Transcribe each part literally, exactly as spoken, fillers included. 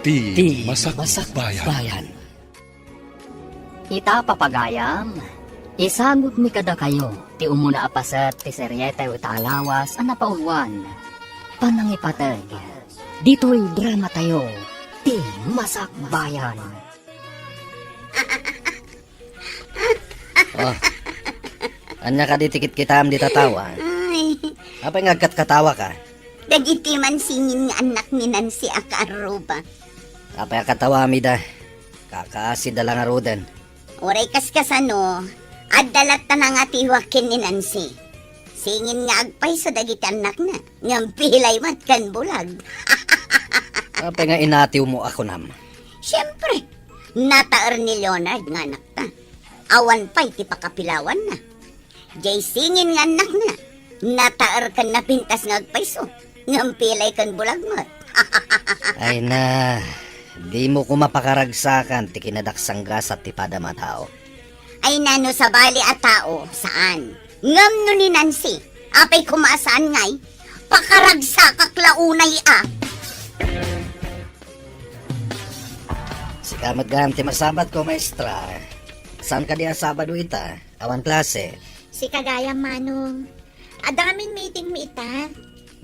Ti Ti Masakbayan. Masakbayan. Ita, papagayam, isagutmi kadakayo ti umuna a paset ti serietayo ita a lawas a napauluan, Panangipateg. Ditoy dramatayo, Ti Masakbayan. Oh. Ania kadi ti kitkitaem dita tao, a? Ay. Apay nga agkatkatawaka? Dagiti mansingin nga annak ni Nancy a kaarruba. Apay a katawami da? Kakaasida la ngaruden. Uray kaskasano, adda latta nangatiwak ken ni Nancy. Singin nga agpayso dagiti annakna, ngem pilay met ken bulag. Apay nga inatiwmo a kunam? Siempre, nataer ni Leonard nga anakta. Awan pay ti pakapilawanna. Jay singin nga annakna, nataer ken napintas nga agpayso, ngem pilay ken bulag met. Ay na, dimo koma pakaragsakan ti kinadaksanggasat ti padam a tao. Ay na, no sabali a tao, saan. Ngem no ni Nancy, apay koma a saan ngay, pakaragsakak la unay a. Sika met gayam ti masabatko, maestra. Saan kadi a Sabado ita? Awan klase. Sika gayam, Manong. Adda ngamin meetingmi ita.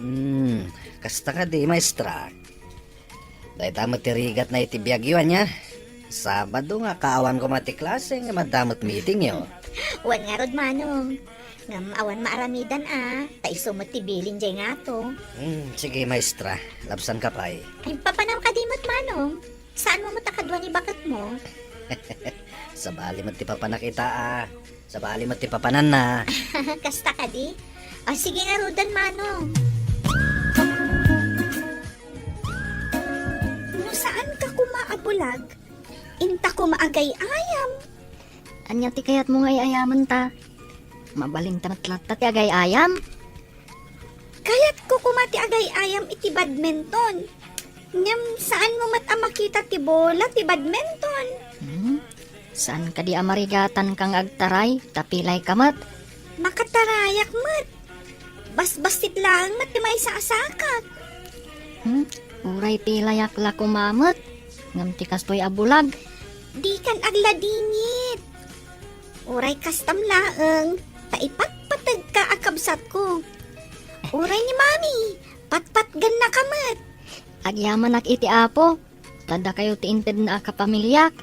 Hmm, kasta kadi, maestra. Dayta met ti rigatna iti biagyo, ania? Sabado nga kaawan koma ti klase ngem adda met meetingyo. Wen ngarud, Manong. Ngem awan maaramidan a, ta isu met ti bilin jay ngato. Hmm, sige, maestra. Labsanka pay. Ay, papanam kadi met, Manong. Saanmo met a kadua ni baketmo? Sabali met ti papanak ita a. Sabali met ti papananna. Kasta kadi? O, sige ngaruden, Manong. No saanka koma a bulag, inta koma agay-ayam. Ania ti kayatmo nga ay-ayamenta? Mabalinta met latta ti agay-ayam. Kayatko koma ti agay-ayam iti badminton. Ngem saanmo met a makita ti bola ti badminton. Hmm? Saan kadi a marigatanka nga agtaray, ta pilayka met? Makatarayak met. Basbassit laeng met ti maisasakak. Hmm? Uray pilayak la koma met, ngem ti kastoy a bulag. Dikan agladingit. Uray kastam laeng, ta ipatpategka a kabsatko. Uray ni Mami, patpatgennaka met. Agyamanak iti Apo, ta dakayo ti intedna a kapamiliak.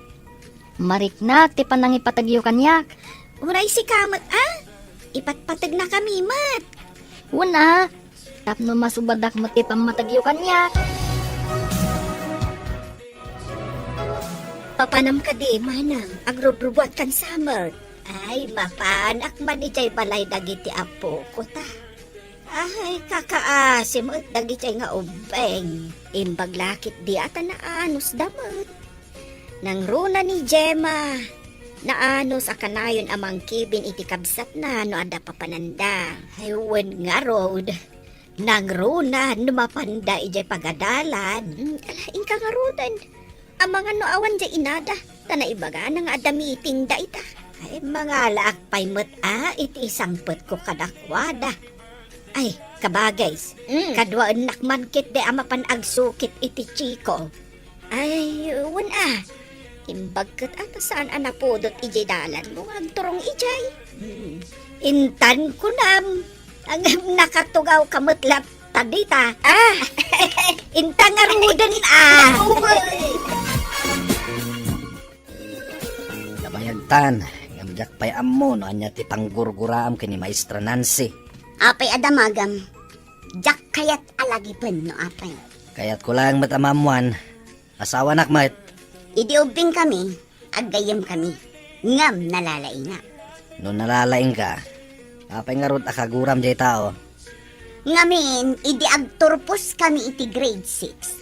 Mariknak ti panangipategyo kaniak. Uray sika met a, ipatpategnakami met. Wen a, tapno masubadak met ti pammategyo kaniak. Papanam kadi, manang, agrubrubuatkan sa met. Ay, mapanak man idiay balay dagiti apoko ta. Ay, kakaasi met dagiti nga ubbing. Imbag la ketdi a ta naanusda met. Nangruna ni Gemma, naanus a kanayon a mangkibin iti kabsatna no adda papananda. Ay, wen ngarud, nangruna no mapanda idiay pagadalan. Mm, ala, inka ngaruden. Amangan no awan diay inada, ta naibagana nga adda meeting dayta. Ay, mangalaak pay met a iti isangpetko kadakuada. Ay, kabagays, mm, kaduaennak man ketdi a mapan agsukit iti Chico. Ay, wen a. Imbag ket a ta saan a napudot idiay dalanmo nga agturong idiay. Mm. Intan kunam. Ngem nakatugawka met latta dita. Ah! Inta ngaruden a. Nabayagtan, ngem diak pay ammo no ania ti panggurguraam ken ni Maestra Nancy. Apay a damagam, diak kayat a lagipen no apay. Kayatko laeng met a maammuan, asawanak met. Idi ubbingkami, aggayyemkami, ngem nalalaingak. No nalalaingka, apay ngarud a kaguram diay tao? Ngamin, idi agturposkami iti grade six,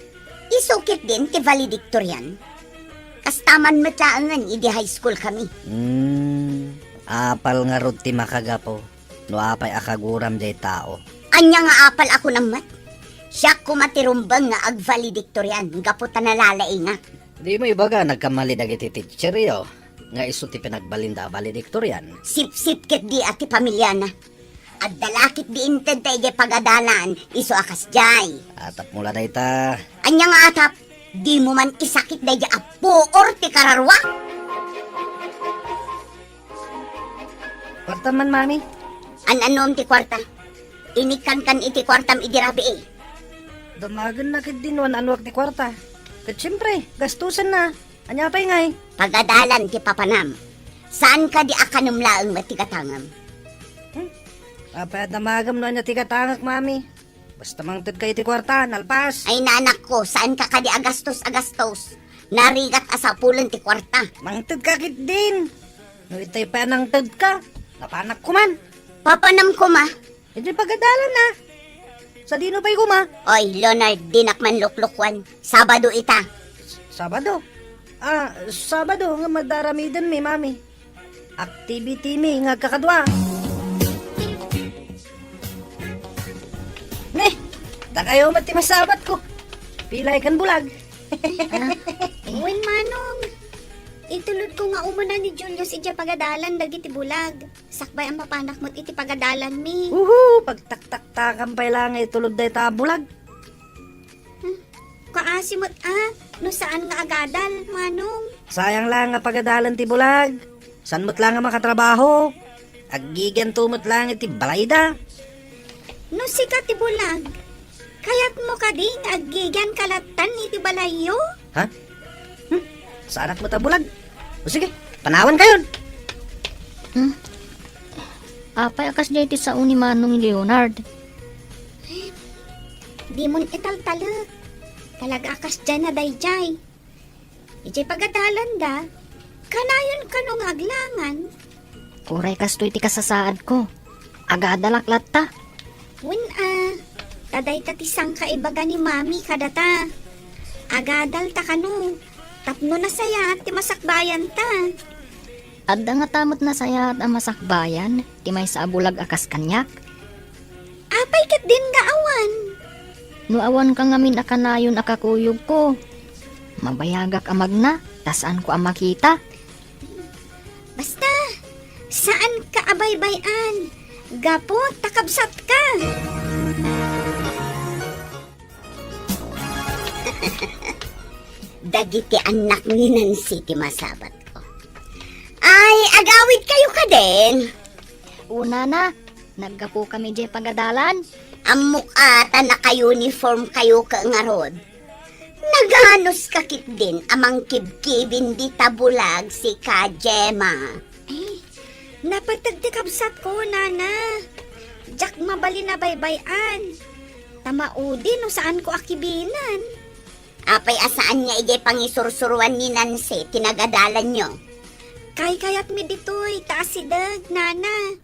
isu ketdin ti valedictorian. Kasta man met laengen idi high school kami. Hmm, apal ngarud ti makagapu no apay a kaguram diay tao. Ania nga apal a kunam met? Siak koma ti rumbeng nga ag-valedictorian gapu ta nalalaingak. Dimo ibaga nagkamali dagiti teacheryo nga isu ti pinagbalinda a valedictorian? Sipsip ketdi a ti pamiliana. Adda la ketdi intedda idiay pagadalan, isu a kasdiay. Atapmo la dayta. Ania nga atap? Dimo man isakit daydi a puor ti kararua? Kuarta man, Mami. An-anom ti kuarta? Inikkankan iti kuartam idi rabii. Damagenna ketdin no an-anuak ti kuarta. Ket siempre, gastusenna. Ania pay ngay? Pagadalan ti papanam. Saan kadi a kanem laeng met ti gatangem? Hmm? Apay a damagem no ania ti gatangek, Mami? Basta mangted ka iti kuarta, nalpas. Ay, nanakko, saan ka kadi a gastos a gastos? Narigat a sapulen ti kuarta. Mangted ka ketdin. No itay pay a nangted ka, napanak ko man. Papanam koma. Iti pagadalan na. Sadino pay koma? Oy, Leonard, dinak man luklukwan. Sabado ita. Sabado? Ah, Sabado nga madaramidenmi, Mami. Activity mi nga agkakadua. Ne, dakayo met ti masabatko. Pilay ken bulag. Ah, wen, Manong. Itulodko nga umuna ni Julius idiay pagadalan dagiti bulag. Sakbay a mapanak met iti pagadalanmi. Uhu, pagtaktaktakan pay la nga itulod dayta a bulag. Hmm, kaasi met a, no saan nga agadal, Manong. Sayang la nga pagadalan ti bulag. Saan met la nga makatrabaho? Aggigianto met la nga iti balayda. No sika ti bulag, kayatmo kadi nga aggigianka lattan iti balayyo? Ha? Hmm? Saanak met a bulag? O sige, panawankayon. Hmm? Apay a kasdiay ti sao ni Manong Leonard? Dimon italtalek. Talaga a kasdiay na daydiay. Idiay pagadalanda, kanayon kano nga aglangan. Uray kastoy ti kasasaadko. Agadalak latta. Wen a, ta dayta ti sangkaibaga ni Mami kadata. Agadalta kano, tapno nasayaat ti masakbayanta. Adda ngata met nasayaat a masakbayan ti maysa a bulag a kas kaniak? Apay ketdin nga awan? No awanka ngamin a kanayon a kakuyogko, mabayagak a magna, ta saanko a makita. Basta, saanka a baybay-an, gapu ta kabsatka. Dagiti annak ni Nancy ti masabatko. Ay, agawidkayo kadin? O, nana, naggapukami idiay pagadalan. Ammok a ta naka-uniform kayo ket ngarud. Naganos ka ketdin a mangkibkibin dita bulag sika, Gemma? Eh, napateg ti kabsatko, nana. Diak mabalin a baybay-an. Ta maudi no saanko a kibinan. Apay a saan nga idiay pangisursuruan ni Nancy ti nagadalanyo? Kaykayatmi ditoy ta asideg, nana.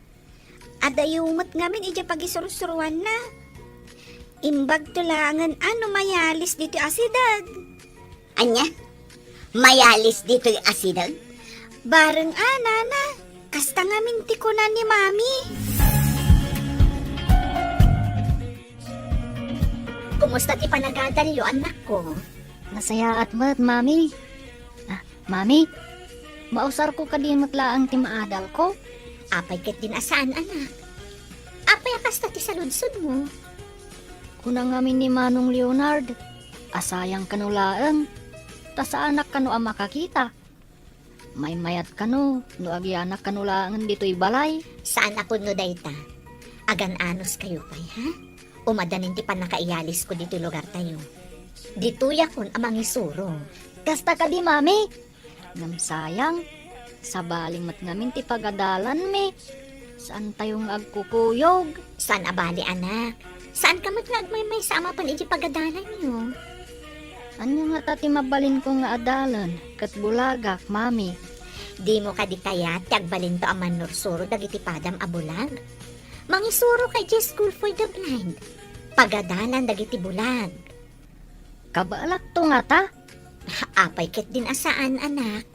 Adayo met ngamin idiay pagisursuruanna. Imbagto laengen a no mayalis ditoy asideg. Ania? Mayalis ditoy asideg? Bareng a, nana. Kasta ngamin ti kuna ni Mami. Kumusta ti panagadalyo, annakko? Nasayaat met, Mami. Ah, Mami, mausarko kadi met laeng ti maadalko? Apay ketdin a saan, anak? Apay a kasta ti saludsodmo? Kuna ngamin ni Manong Leonard, a sayang kano laeng, ta saanak kano a makakita. Maymayat kano no agyanak kano laengen ditoy balay. Saan a pudno dayta. Agan-anos kayo pay, ha? Umadanin ti pannakaiyalisko ditoy lugartayo. Ditoyakon a mangisuro. Kasta kadi, Mami? Ngem sayang, sabali met ngamin ti pagadalanmi. Saantayo nga agkukuyog. Saan a bali, anak. Saanka met nga agmaymaysa a mapan iti pagadalanyo. Ania ngata ti mabalinko nga adalan ket bulagak, Mami? Dimo kadi kayat ti agbalinto a mannursuro dagiti padam a bulag? Mangisuroka idiay School for the Blind. Pagadalan dagiti bulag. Kabaelakto ngata? Apay ketdin a saan, anak.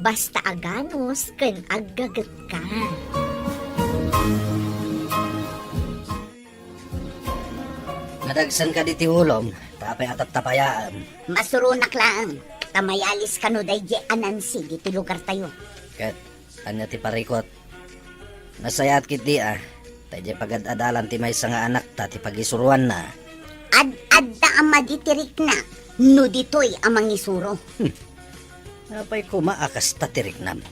Basta aganus ken aggagetka. Nadagsen kadi ti ulom, ta apay a tattapayaem? Masuronak laeng, ta mayalis kano daydi a Nancy ditoy lugartayo. Ket ania ti parikut? Nasayaat ketdi a, ta idiay pagad-adalan ti maysa nga anakta ti pagisuroanna. Ad-adda a madi ti rikna. no ditoy a mangisuro. Hmm. Apay koma a kasta ti riknam?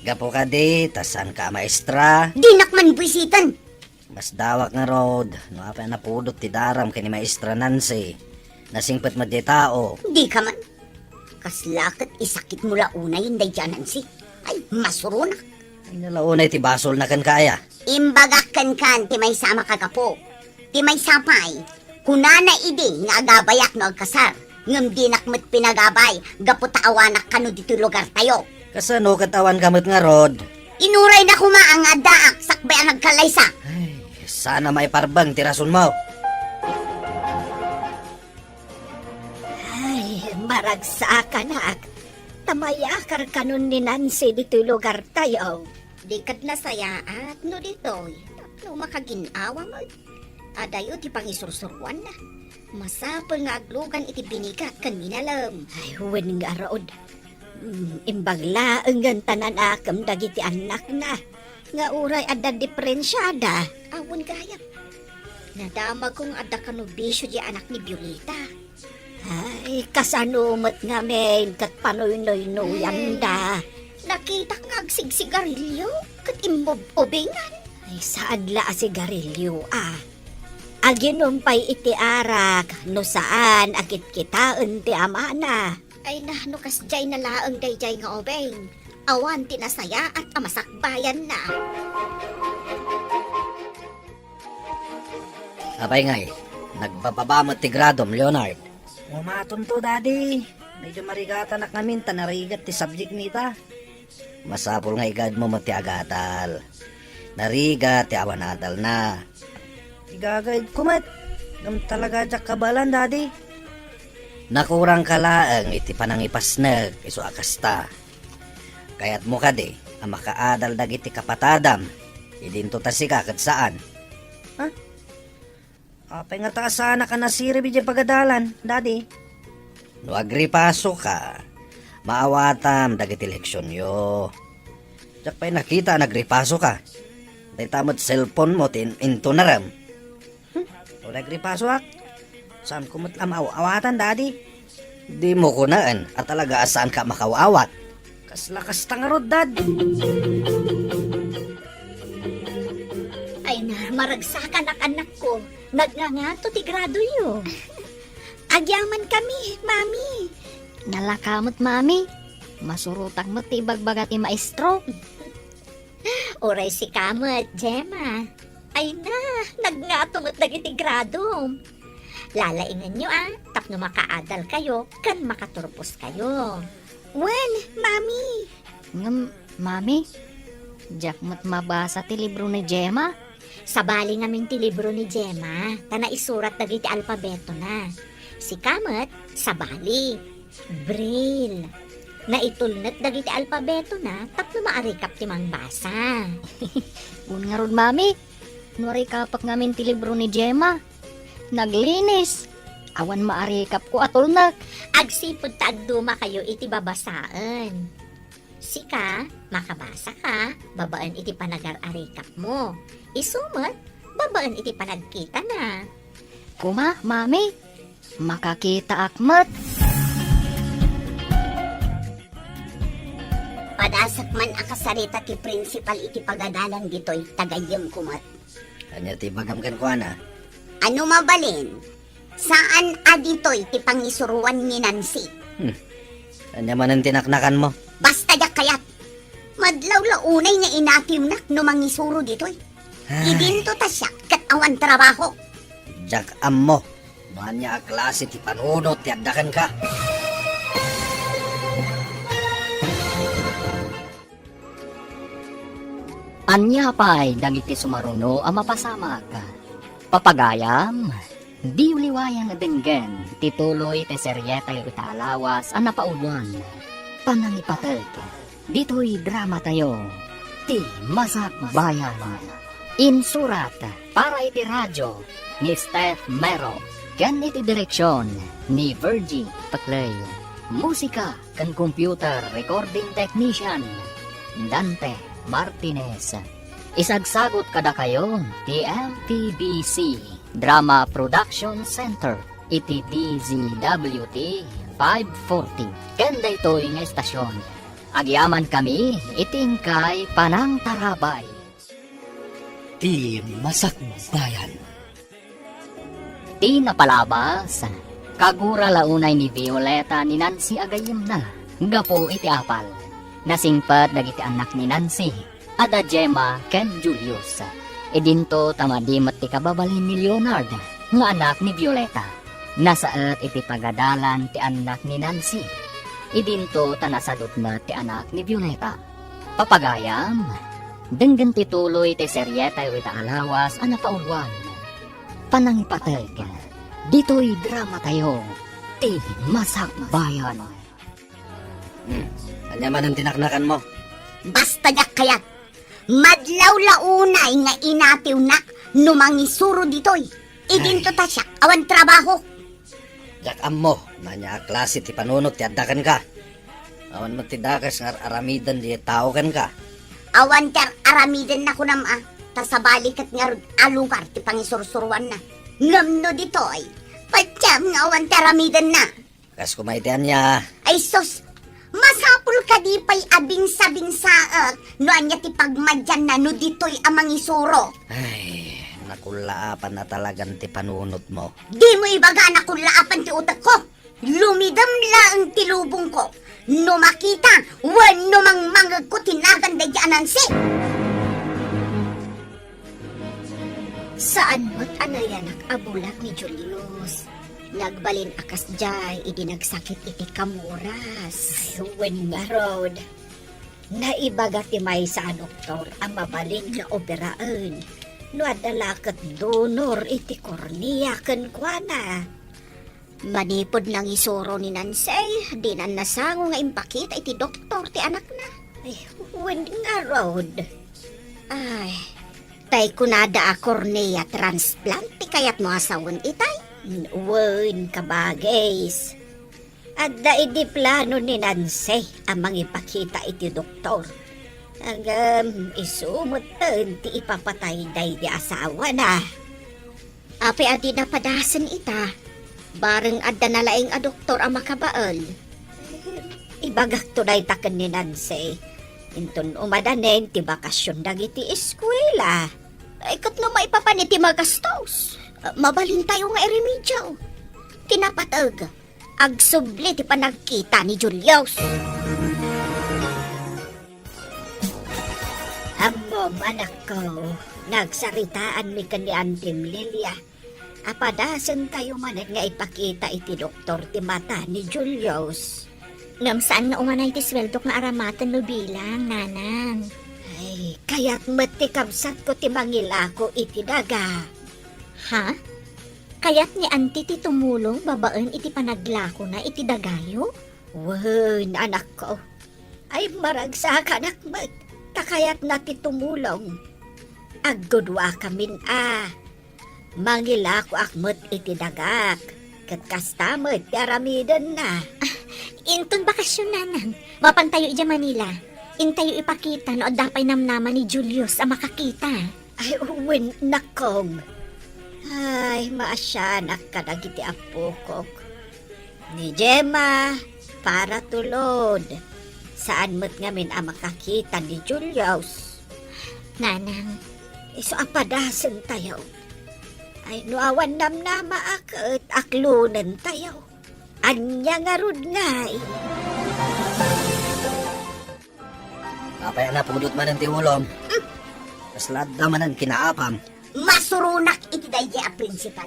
Gapu kadi ta saanka a maestra? Dinak man buisiten! Masdawak ngarud no apay a napudot ti daram ken ni Maestra Nancy. Nasingpet met diay tao. Dika man. Kasla ket isakitmo la unay daydiay a Nancy. Ay, masuronak. Ay, nalaunay ti basolna kenka aya? Imbagak kenka ti maysa a makagapu. Ti maysa pay, kunana idi nga agabayak no agkasar, ngem dinak met pinagabay gapu ta awanak kano ditoy lugartayo. Kasano ket awanka met ngarud? Inurayna koma nga addaak sakbay a nagkallaysa. Ay, saan a maiparbeng ti rasonmo. Ay, maragsakanak. Ta mayakar kanon ni Nancy ditoy lugartayo. Di kad nasayaat no ditoy tapno makagin-awa met. Adayo ti pangisursuroanna. Masapul nga aglugan iti binigat ken minalem. Ay, wen ngarud. Mm, imbag laengen ta nanakem dagiti annakna nga uray adda diperensiada. Awan gayam. Nadamagko nga adda kano bisio diay anak ni Violeta. Ay, kasano met ngamin ket panuynuynuyanda? Ay, nakitak nga agsigsigarilio ket immub-ubingan. Ay, saan la a sigarilio, a. Aginom pay iti arak no saan a kitkitaen ti amana. Ay na, no kasdiay na laeng daydiay nga ubing, awan ti nasayaat a masakbayanna. Apay ngay, nagbababa met ti gradom, Leonard? Umatonto, Daddy. Medyo marigatanak ngamin ta narigat ti subject nita. Masapul nga igaedmo met ti agadal. Narigat ti awan adalna. Igagaedko met. Ngem talaga diak kabaelan, Daddy. Nakurangka laeng iti panangipasnek isu a kasta. Kayatmo kadi a makaadal dagiti kapatadam idinto ta sika ket saan? Ha? Apay ngata a saanak a nasirib idiay pagadalan, Daddy? No agripasoka, maawatam dagiti leksionyo. Diak pay nakita a nagripasoka. Dayta met cellphone-mo ti in-, intunarem. Hmm, no nagripasoak, saanko met la maaw-awatan, Daddy. Dimo kunaen a talaga a saanka a makaaw-awat. Kasla kasta ngarud, Dad. Ay na, maragsakanak, annakko. Nagngangato ti gradoyo. Agyaman kami, Mami. Nalaka met, Mami. Masurotak met ti ibagbaga ti maestro. Uray sika met, Gemma. Ay na, nagngato met dagiti gradom. Lalainganyo a, tapno makaadalkayo ken makaturposkayo. Wen, Mami. Ngem, Mami, diak met mabasa ti libro ni Gemma. Sabali ngamin ti libro ni Gemma, ta naisurat dagiti alpabetona. Sika met, sabali. Braille. Naitulnek dagiti alpabetona tapno maarikap ti mangbasa. Wen ngarud, Mami, no arikapak ngamin ti libro ni Gemma, naglinis. Awan maarikapko a tulnek. Agsipud ta agdumakayo iti babasaen. Sika, makabasaka babaen iti panagar-arikapmo. Isu met, babaen iti panagkitana. Koma, Mami, makakitaak met. Padasek man a kasarita ti prinsipal iti pagadalan ditoy, ta gayyemko met. Ania ti ibagam kenkuana? Ano mabalin? Saan a ditoy ti pangisuroan ni Nancy. Hmm. Ania manen ti naknakanmo? Basta diak kayat. Madlaw la unay nga inatiwnak no mangisuro ditoy. Ay. Idinto ta siak ket awan trabaho. Diak ammo no ania a klase ti panunot ti adda kenka. Ania pay dagiti sumaruno a mapasamak? Papagayam, diyo liwayan a denggen ti tuloy ti serietayo ita a lawas a napauloan, Panangipatek, ditoy dramatayo, ti Masakbayan. Insurat para iti radio ni Steph Mero ken iti direksion ni Virgie Paclay. Musika ken computer recording technician, Dante Martinez. Isagsagut kadakayo ti M P B C Drama Production Center. iti D Z W T five forty ken daytoy nga estasion. Agyamankami iti inkay panangtarabay. Ti Masakbayan. Ti napalabas, kagura la unay ni Violeta ni Nancy a gayyemna gapu iti apal. Nasingpet dagiti annak ni Nancy, adda Gemma ken Julius. Idinto ta madi met ti kababalin ni Leonard nga anak ni Violeta. Nasaet iti pagadalan ti annak ni Nancy. Idinto ta nasadut met ti anak ni Violeta. Papagayam, denggen ti tuloy ti serietayo ita a lawas a napauluan. Panangipateg, ditoy dramatayo, ti Masakbayan. Hmm. Ania manen ti naknakanmo? Basta diak kayat. Madlaw la unay nga inatiwnak no mangisuro ditoy. Idinto ta siak, awan trabaho. Diak ammo no ania a klase ti panunot ti adda kenka. Awan met ti dakes nga ar-aramiden ti tao kenka. Awan ti ar-aramiden na kunam a, ta sabali ket ngarud a lugar ti pangisursuruanna. Ngem no ditoy, patiam nga awan ti aramiden na. Kas koma iti ania? Ay sus, masapul kadi pay a binsabinsaek no ania ti pagmadianna no ditoy a mangisuro. Ay, nakullaapan na talagan ti panunotmo. Dimo ibaga a nakullaapan ti utekko. Lumidem laeng ti lubongko no makita wenno mangmangegko ti nagan daydi a Nancy. Saan met a nayanak a bulag ni Julius. Nagbalin a kasdiay idi nagsakit iti kamuras. Ay, wen ngarud. Naibaga ti maysa a doktor a mabalin nga operaen no adda la ket donor iti kornea kenkuana. Manipud nangisuro ni Nancy, dinan nasango nga impakita iti doktor ti anakna. Ay, wen ngarud. Ay, tay kunada a cornea transplant ti kayatmo a sawen itay? Wen, kabagis. Adda idi plano ni Nancy a mangipakita iti doktor. Ngem isu metten ti ipapatay daydi asawana. Apay a di napadasen ita? Bareng adda nalaing a doktor a makabael. Ibagakto dayta ken ni Nancy. Inton umadanen ti bakasion dagiti eskuela. Ay, ket no maipapan iti magastos, mabalintayo nga iremediaw. Ti napateg, agsubli ti panagkita ni Julius. Ammom, anakko, nagsaritaanmi ken ni Antim Lilia a padasentayo manen nga ipakita iti doktor ti mata ni Julius. Ngem saan nga umanay ti sueldok nga aramaten no bilang, nanang. Ay, kayat met ti kabsatko ti mangilako iti daga. Ha? Kayat ni Anti ti tumulong babaen iti panaglakona iti dagayo? Wen, anakko. Ay, maragsakanak met, ta kayatna ti tumulong. Agguduakamin a. Mangilakoak met iti dagak, ket kasta met ti aramidenna. Ah, inton bakasion, nanang, mapantayo idiay Manila. Intayo ipakita no adda pay namnama ni Julius a makakita. Ay, wen, nakong. Ay, maasianak kadagiti appokok. Ni Gemma, para tulod. Saan met ngamin a makakita ni Julius. Nanang. Isu a padasentayo. Ay, no awan namnama a ket aklonentayo. Ania ngarud ngay? Apay a napudot manen ti ulom? Hmm. Kasla adda manen kinaapam. Masuronak iti daydiay a prinsipal.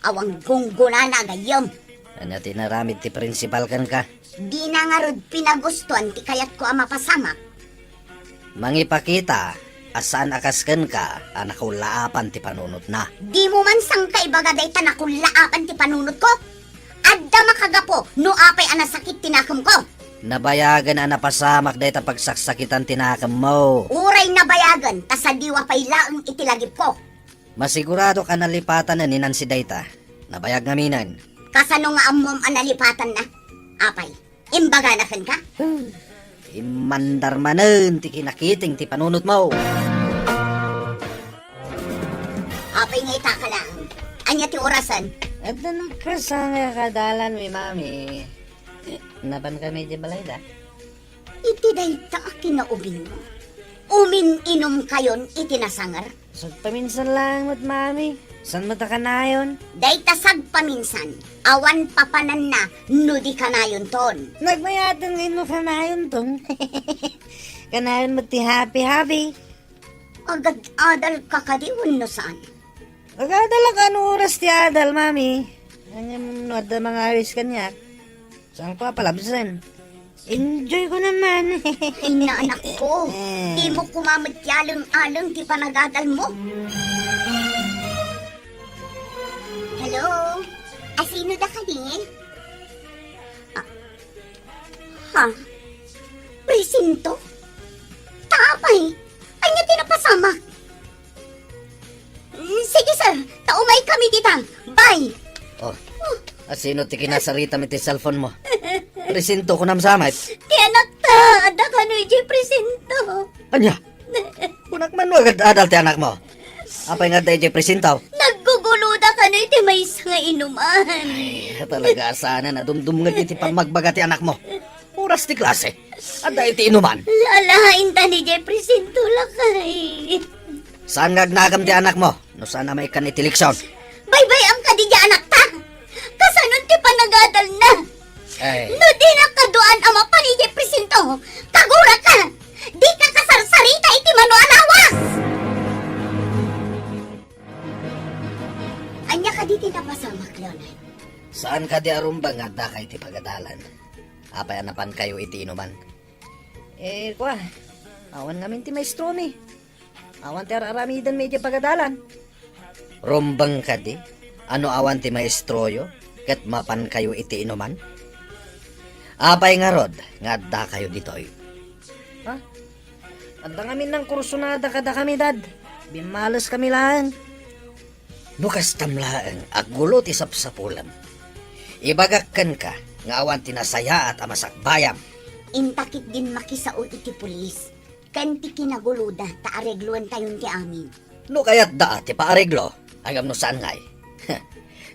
Awan gunggonana a gayyem. Ania ti inaramid ti prinsipal kenka? Dina ngarud pinagustoan ti kayatko a mapasamak. Mangipakita a saan a kas kenka a nakullaapan ti panunotna. Dimo man sangka ibaga dayta nakullaapan ti panunotko? Adda makagapu no apay a nasakit ti nakemko. Nabayagen a napasamak dayta pagsaksakitan ti nakemmo. Uray nabayagen, ta sadiwa pay laeng iti lagipko. Masiguradok a nalipatanen ni Nancy dayta. Nabayag ngaminen. Kasano nga ammom a nalipatanna? Apay, imbagana kenka? Immandar manen ti kinakiting ti panunotmo. Apay nga itaka laeng? Ania ti orasen? Adda nakrusa nga kadalan mi, Mami. Napan kami di balayda? Iti dayta a kinaubingmo, umin-inumkayon iti nasanger? Sagpaminsan laeng met, Mami. Saan met a kanayon? Dayta sagpaminsan, awan papananna no di kanayonton. Nagmayaten nga no kanayonton. Kanayon met ti happy-happy. Agad-adal ka kadi wenno saan? Agadalak no oras ti adal, Mami. Ngem no adda mangawis kaniak, saanko a palabsen. Enjoy ko naman. Inna, anakko, Eh. Dimo koma met ti aleng-aleng ti panagadalmo. Hello? Asino da kadi? Ah, ha? Presinto? Apay, ania ti napasamak? Sige, sir. Ta umay kami dita. Bye. Oh, asino ti kinasaritam iti cellphone mo? Presinto kunam sa met. Ti anakta, adda kano idiay presinto. Ania? Kunak man no agad-adal ti anakmo. Apay nga adda idiay presinto? Nagguguloda kano iti maysa nga inuman. Ay, talaga, saan a dumdumngeg iti pammagbaga ti anakmo. Oras ti klase. Adda iti inuman. Lalainta ni Jeffrey Sinto, lakay. Saan nga agnagam ti anakmo no saan a maikkan iti leksion? Baybay-am kadi diay anakta? Kasano ti panagadalna? Ay. No dinak kaduan a mapan idiay presinto, kaguraka! Dika kasarsarita iti mano a lawas! Ania kadi ti napasamak, Leonard? Saan kadi a rumbeng nga addaka iti pagadalan? Apay a napankayo iti inuman? Eh, kua, awan ngamin ti maestromi. Awan ti ar-aramidenmi iti pagadalan. Rumbeng kadi a no awan ti maestroyo ket mapankayo iti inuman? Apay ngarud nga addakayo ditoy? Ha? Adda ngamin nangkursunada kadakami, Dad. Bimmaleskami laeng. No kastam laeng, aggulo ti sapsapulem. Ibagak kenka nga awan ti nasayaat a masakbayam. Inta ketdin makisao iti pulis ken ti kinaguloda ta aregloentayon ti amin. No kayatda ti paareglo, ngem no saan ngay?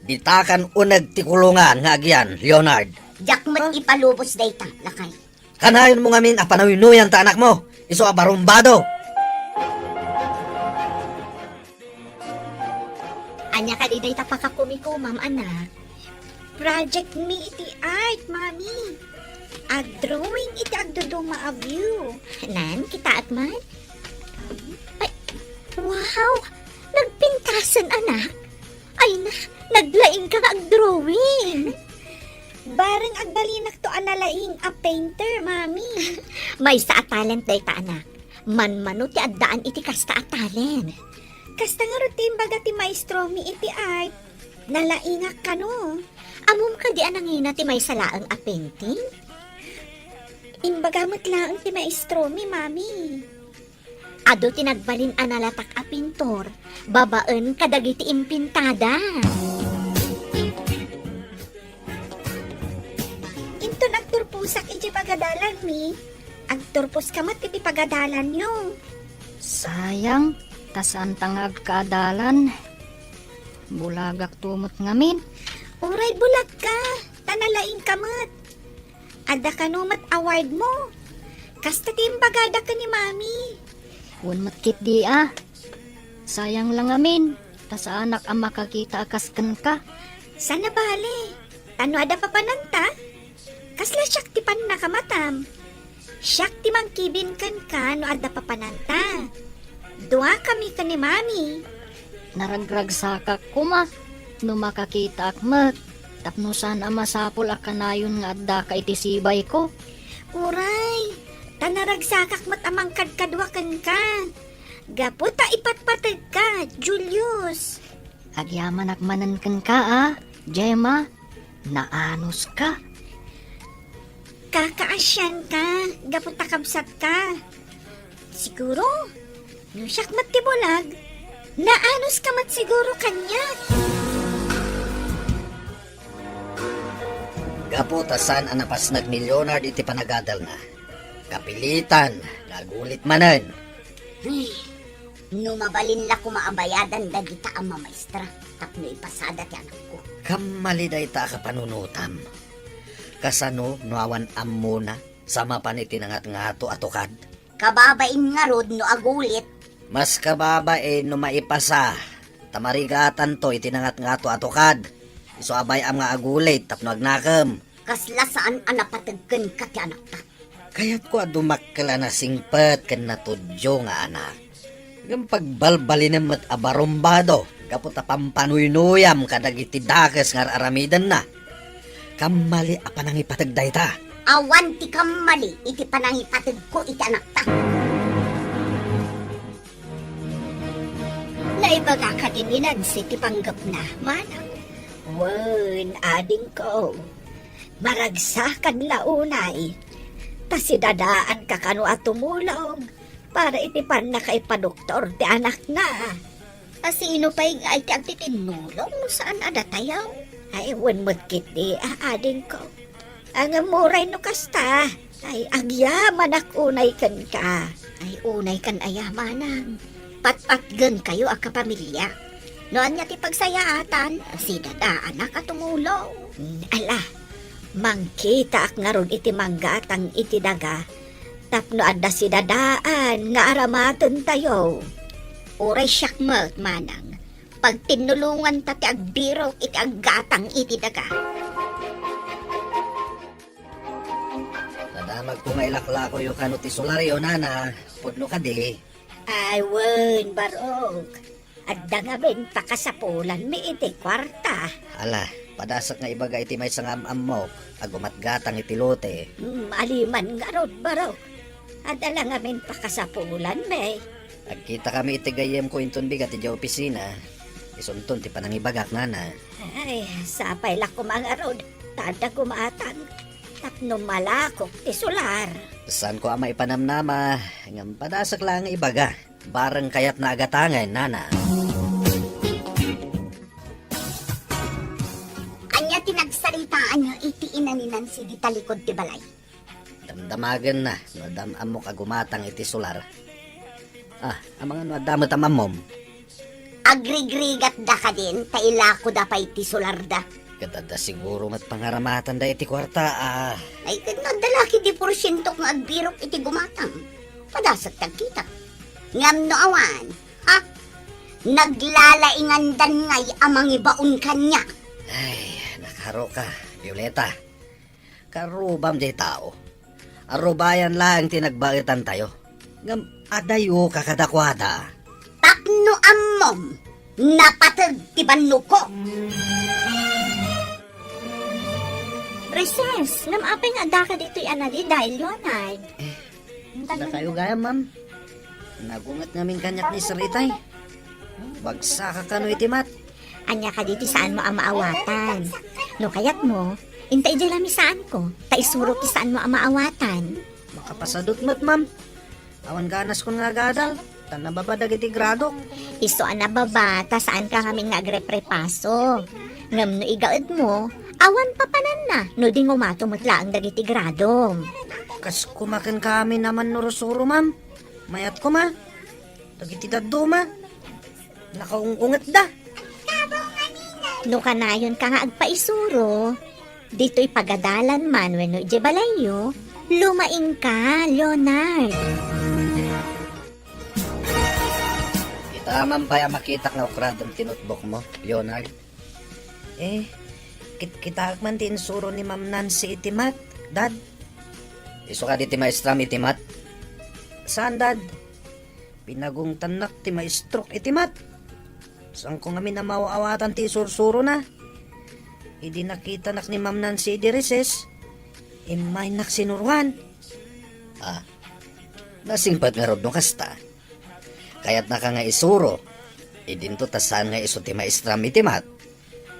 Ditakan uneg ti kulungan nga agian, Leonard. Diak met Ah? ipalubos dayta, lakay. Kanayonmo ngamin a panuynuyan ta anakmo, isu a barumbado. Ania kadi dayta pakakumikumam, anak? Project mi iti art, Mami. Agdrawing iti agduduma a view. Nan, kitaek man? Ay, wow! Nagpintasen, anak. Ay na, naglaing ka nga agdrawing. Bareng agbalinakto a nalaing a painter, Mami. Maysa a talent dayta, anak. Manmano ti addaan iti kasta a talent. Kasta ngarud ti imbaga ti maestromi iti art. Nalaingak kano. Ammom kadi a nangina ti maysa laeng a painting? Imbaga met laeng ti maestromi, Mami. Adu ti nagbalin a nalatak a pintor babaen kadagiti impintada. Inton agturposak iti pagadalanmi, agturposka met iti pagadalanyo. Sayang, ta saanta nga agkaadalan. Bulagakto met ngamin. Uray bulagka, ta nalaingka met. Adda kano met awardmo. Kasta ti imbagada ken ni Mami. Wen met ketdi a. Sayang la ngamin, ta saanak a makakita a kas kenka. Saan a bale, ta no adda papananta, kasla siak ti pannakamatam. Siak ti mangkibin kenka no adda papananta. Duakami ken ni Mami. Naragragsakak koma no makakitaak met tapno saan a masapul a kanayon nga addaka iti sibayko. Uray, ta naragsakak met a mangkadkadua kenka. Gapu ta ipatpategka, Julius. Agyamanak manen kenka a, Gemma. Naanuska. Kakaasianka, gapu ta kabsatka. Siguro, no siak met ti bulag, naanuska met siguro kaniak. Gapu ta saan a napasnag ni Leonard iti panagadalna, kapilitan nga agulit manen. Ay, no mabalin la koma a bayadan dagita a mamaestra tapno ipasada ti anakko. Kammali dayta a kapanunotam. Kasano no awan ammona sa mapan iti nangatngato a tukad? Kababain ngarud no agulit. Mas kababain no maipasa, ta marigatanto iti nangatngato a tukad. Isu a bay-am nga agulit tapno agnakem. Kasla saan a napateg kenka ti anakta. Kayatko a dumakkel a nasingpet ken natudyo nga anak. Ngem pagbalbalinem met a barumbado gapu ta pampanuynuyam kadagiti dakes nga ar-aramidenna. Kammali a panangipateg dayta. Awan ti kammali iti panangipategko iti anakta. Naibaga kadi ni Nancy ti panggepna, manang? Wen, adingko. Maragsakan la unay. Ta sidadaanka kano a tumulong para iti pannakaipadoktor ti anakna. A sino pay ngay ti agtitinnulong no saan a datayo? Ay, wen met ketdi, a, adingko. Ngem uray no kasta, ay, agyamanak unay kenka. Ay, unay kan aya, manang. Patpatgenkayo a kapamilya. No ania ti pagsayaatan, sidadaanak a tumulong. Ala, mangkitaak ngarud iti manggatang iti daga tapno adda sidadaan nga aramatentayo. Uray siak met, manang, pagtinnulonganta ti agbirok iti aggatang iti daga. Nadamagko nga ilaklakoyo kano ti solaryo, nana. Pudno kadi? Ay, wen, barok. Adda ngamin pakasapulanmi iti kuarta. Ala, padasek nga ibaga iti maysa nga am-ammok a gumatgatang iti lote. Mm, aliman ngarud, barok. Adda la ngamin pakasapulanmi. Agkitakami iti gayyemko inton bigat idiay opisina. Isunton ti panangibagak, nana. Ay, sapay la koma ngarud ta adda gumatang tapno malakok ti solar. Saanko a maipanamnama, ngem padasek laeng nga ibaga. Bareng kayatna a gatangen, nana. Ania ti nagsaritaanyo iti ina ni Nancy di talikod ti balay? Damdamagenna no adda am-ammok a gumatang iti solar. Ah, amangan no adda met am-ammom? Agrigrigatda kadin ta ilakoda pay ti solarda. Ket adda siguro met pangaramatanda iti kuarta, ah. Ay, ket no adda la ketdi porsiento nga agbirok iti gumatang. Padasek ti agkita. Ngem no awan, ha? Naglalaingandan ngay a mangibaon kaniak. Ay, nakaruka, Violeta. Karubam diay tao. Arubayan laeng ti nagbaetantayo. Ngem adayoka kadakuada. Tapno ammom, napateg ti bannogko. Recess, ngem apay nga addaka ditoy a naliday, Leonard? Eh, dakayo gayam, ma'am. Nagunget ngamin kaniak ni Sir Itay. Bagsaka kano iti mat. Ania kadi ti saanmo a maawatan? No kayatmo, inta idiay lamisaanko, ta isurok ti saanmo a maawatan. Makapasadut met, ma'am. Awan ganaskon nga agadal, ta nababa dagiti gradok. Isu a nababa, ta saanka ngamin nga agreprepaso. Ngem no igaedmo, awan papananna no di ngumato met laeng dagiti gradom. Kas kumaken kami naman no rusuro, ma'am. Mayat koma. Dagiti dadduma, nakaung-ungetda. No kanayonka nga agpaisuro, ditoy pagadalan man wenno idiay balayyo, lumaingka, Leonard. Kita man pay a makitak nga ukradem ti notebookmo, Leonard. Eh, kit-, kitaek man ti insuro ni Ma'am Nancy iti mat, Dad. Isu kadi ti maestram iti mat? Saan, Dad? Pinagungtannak ti maestrok iti mat. Saanko ngamin a maaw-awatan ti isursurona. Idi nakitanak ni Ma'am Nancy idi recess, immaynak sinuroan. Ah, nasingpet ngarud no kasta. Kayatnaka nga isuro. Idinto ta saan nga isu ti maestram iti mat.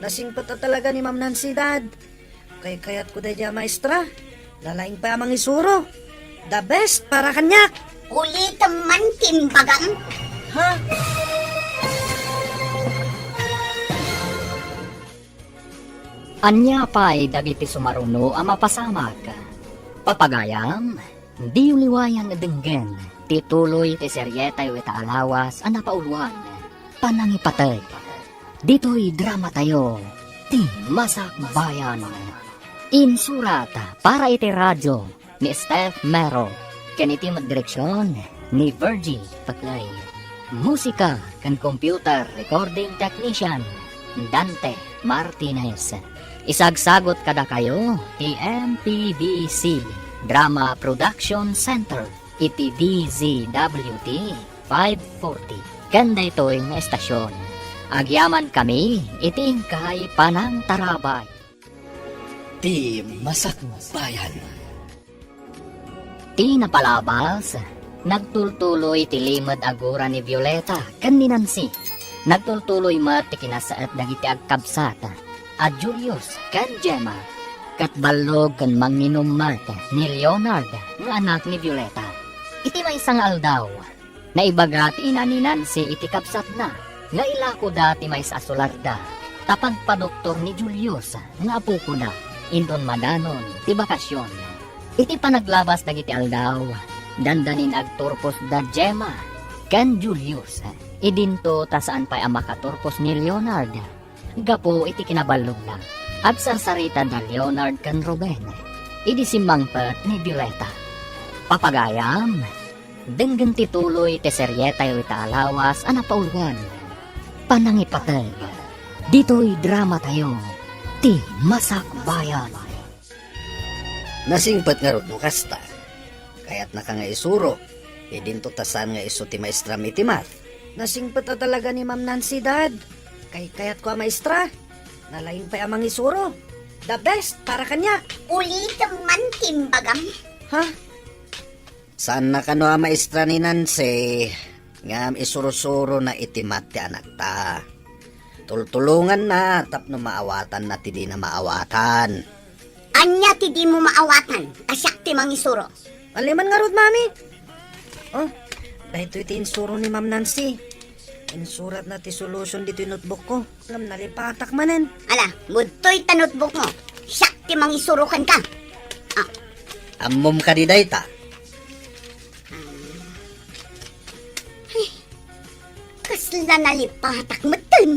Nasingpet a talaga ni Ma'am Nancy, Dad. Kaykayatko daydiay a maestra. Nalaing pay a mangisuro. The best para kaniak. Ulitem man ti imbagam. Ha? Ania pay dagiti sumaruno a mapasamak? Papagayam, diyo liwayan denggen ti tuloy ti serietayo ita a lawas a napauloan, Panangipateg. Ditoy dramatayo, Ti Masakbayan. Insurat para iti radio ni Steph Mero, ken iti met direksion ni Virgie Paclay. Musika ken computer recording technician, Dante Martinez. Isagsagut kadakayo ti M P B C Drama Production Center iti D Z W T five forty. Ken daytoy nga estasion, agyamankami iti inkay panangtarabay. Ti Masakbayan. Ti napalabas, nagtultuloy ti limed a gura ni Violeta ken ni Nancy. Nagtultuloy met ti kinasaet dagiti agkabsat a Julius ken Gemma. Ket ballog ken manginum met ni Leonard nga anak ni Violeta. Iti maysa nga aldaw, naibaga ti ina ni Nancy iti kabsatna nga ilakoda ti maysa a solarda ta pagpadoktor ni Julius nga apokoda inton madanon ti bakasion. Iti panaglabas dagiti aldaw, dandanin agturpos da Gemma ken Julius. Idinto ta saan pay a makaturpos ni Leonard gapu iti kinaballogna. Agsarsarita da Leonard ken Ruben idi simmangpet ni Violeta. Papagayam, denggen ti tuloy ti serietayo ita a lawas a napauluan, Panangipateg. Ditoy dramatayo, Ti Masakbayan. Nasingpet ngarud no kasta. Kayatnaka nga isuro. Idinto ta saan nga isu ti maestram iti math. Nasingpet a talaga ni Ma'am Nancy, Dad. Kaykayatko a maestra. Nalaing pay a mangisuro. The best para kaniak. Ulitem man ti imbagam. Ha? Saanna kano a maestra ni Nancy, ngem isurusurona iti math ti anakta. Tultulonganna tapno maawatanna ti dina maawatan. Ania ti dimo maawatan? Ta siak ti mangisuro. Aleman ngarud, Mami. Oh, daytoy ti insuro ni Ma'am Nancy. Insuratna ti solution ditoy notebookko. Ngem nalipatak manen. Ala, budtoy ta notebookmo. Siak ti mangisuro kenka. Ah. Ammom kadi dayta? Ay, kasla nalipatak metten.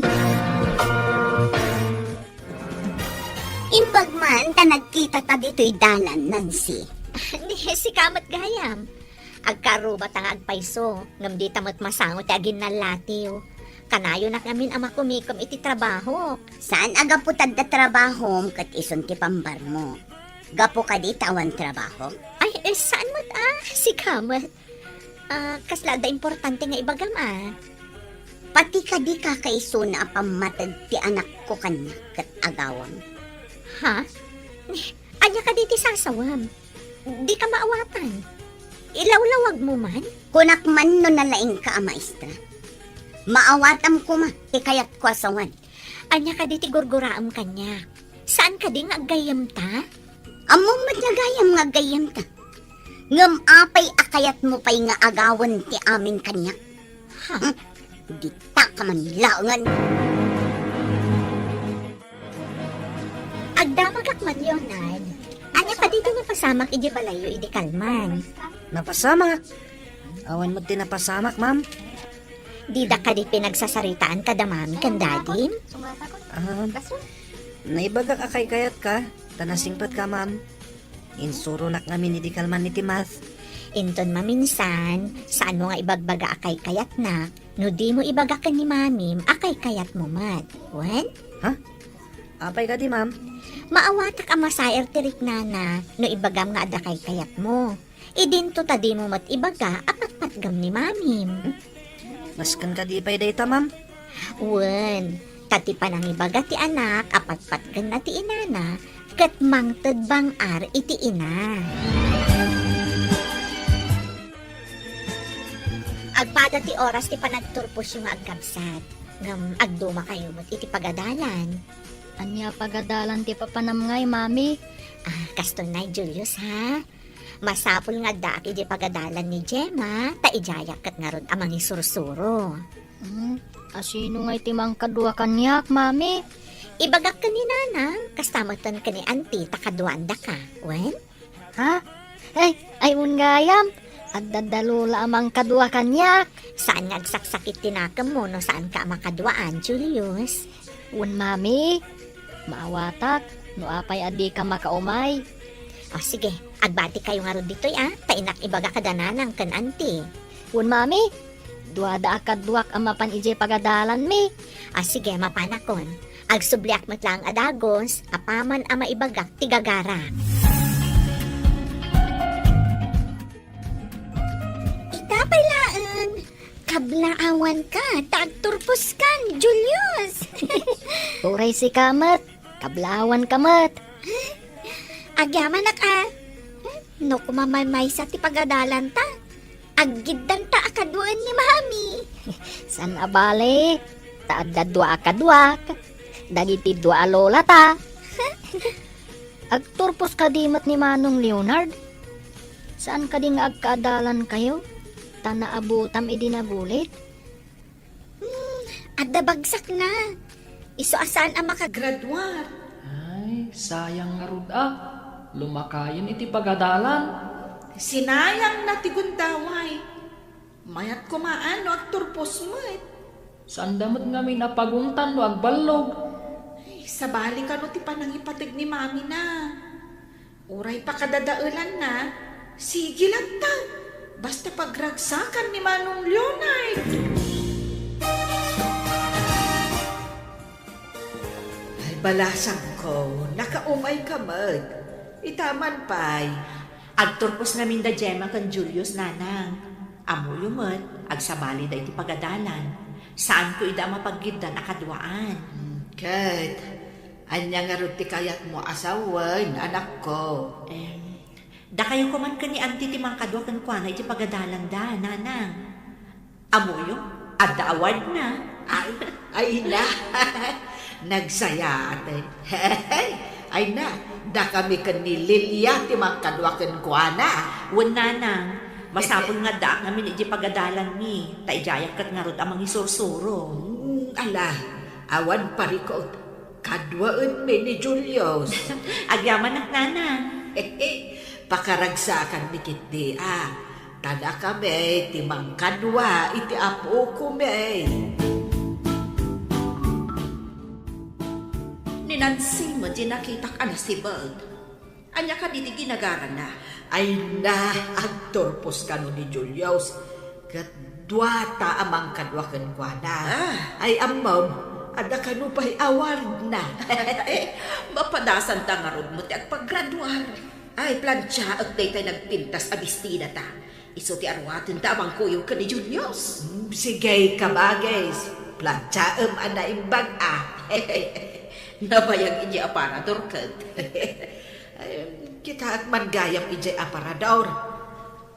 Imbag man ta nagkitata ditoy dalan, Nancy. Ni, sika met gayam. Agkarrubata nga agpayso, ngem dita met masango ti aginnallatiw. Kanayonak ngamin a makumikom iti trabahok. Saan a gapu ta adda trabahom ket isun ti pambarmo? Gapu kadi ta awan trabahom? Ay, eh, saan met a? Sika met. Ah, kasla adda importante nga ibagam a? Pati kadi kakaisuna a pammateg ti anakko kaniak ket agawam. Ha? Ania kadi ti sasawam? Dika maawatan. Ilawlawagmo man? Kunak man no nalaingka a maestra. Maawatam koma ti kayatko a sawen. Ania kadi ti gurguraem kaniak? Saan kadi nga aggayyemta? Ammom met nga gayam nga aggayyemta. Ngem apay a kayatmo pay nga agawen ti amin kaniak? Ha? Hmm? Dita ka man laengen. Agdamagak man, Leonard. Ania kadi ti napasamak idiay balayyo idi kalman? Napasamak? Awan met ti napasamak, ma'am. Dida kadi pinagsasaritaan kada mami ken dadim? Ah, naibagak a kaykayatka, ta nasingpetka, ma'am. Insuronak ngamin idi kalman iti math. Inton maminsan, saanmo nga ibagbaga a kaykayatnak, no dimo ibaga ken ni mamim a kaykayatmo met. Wen? Ha? Apay kadi, ma'am? Maawatak a masair ti riknana no ibagam nga adda kaykayatmo. Idinto ta dimo met ibaga a patpatgam ni mamim. Hmm? Nasken kadi pay dayta, ma'am? Wen, ta ti panangibaga ti anak a patpatgenna ti inana ket mangted bang-ar iti ina. Agpada ti oras ti panagturposyo nga agkabsat, ngem agdumakayo met iti pagadalan. Ania pagadalan ti papanam ngay, Mami? Ah, kastoy nay, Julius, ha? Masapul nga addaak idiay pagadalan ni Gemma, ta idiayak ket ngarud a mangisursuro. Hmm, asino ngay ti mangkadua kaniak, Mami? Ibagak ken ni Nanang, kasta metten ken ni Auntie ta kaduaandaka. Wen? Ha? Ay, ay, wen gayam. Adda da Lola a mangkadua kaniak. Saan nga agsaksakit ti nakemmo no saanka a makaduaan, Julius? Wen, Mami. Maawatak no apay a dika makaumay. O sige, agbatikayo ngarud ditoy a, ta innak ibaga kada nanang ken anti. Wen, mami, duada a kaduak a mapan idiay pagadalanmi. O sige, mapanakon. Agsubliak met laeng a dagus, apaman a maibagak ti gagarak. Ita pay laeng, kablaawanka ta agturposkan, Julius. Uray sika met, kablaawanka met. Agyamanak a, no kumamaymaysa ti pagadalanta, aggiddanta a kaduaen ni Mami. Saan a bale, ta adda dua a kaduak, dagiti dua a lolata. Agturpos kadi met ni Manong Leonard? Saan kadi nga agkaadalankayo? Ta naabutam idi nagulit? Hmm, adda bagsakna. Isu a saan a makagraduar. Ay, sayang ngarud a. Lumakayen iti pagadalan. Sinayangna ti gundaway. Mayat koma a no agturpos met. Saanda met ngamin a paguntan no agballog. Ay, sabali kano ti panangipateg ni Mami na. Uray pakadadaelanna, sige latta. Basta pagragsakan ni Manong Leonard. Ay, balasangko, nakaumayka met. Ita man pay, agturpos ngamin da Gemma ken Julius, nanang. Ammoyo met, agsabalida iti pagadalan. Saanko ida a mapaggiddan a kaduaan. Hmm, ket, ania ngarud ti kayatmo a sawen, anakko? Em, dakayo koman ken ni Auntie ti mangkadua kenkuana iti pagadalanda, nanang. Ammoyo, adda awardna. Ay, ay na. Nagsayaat. Ay na, dakami ken ni Lilia ti mangkadua kenkuana. Wen, nanang, masapul nga addaak ngamin idiay pagadalanmi, ta idiayak ket ngarud a mangisursuro. Hmm, ala, awan parikut. Kaduaenmi ni Julius. Agyamanak, nanang. Pakaragsakanmi ketdi a, ta dakami ti mangkadua iti apokomi. Ni Nancy met ti nakitak a nasibed. Ania kadi ti ginagarana? Ay na, agturpos kano ni Julius, ket duata a mangkadua kenkuana. Ah. Ay, ammom, adda kano pay awardna. Mapadasanta ngarud met ti agpagraduar. Ay, plantiaek daytay nagpintas a bestidata. Isu ti aruatenta a mangkuyog ken ni Julius. Hmm, sige, kabagis. Plantiaem a naimbag a. Nabayag idiay aparador ket. Ay, kitaek man gayam idiay aparador.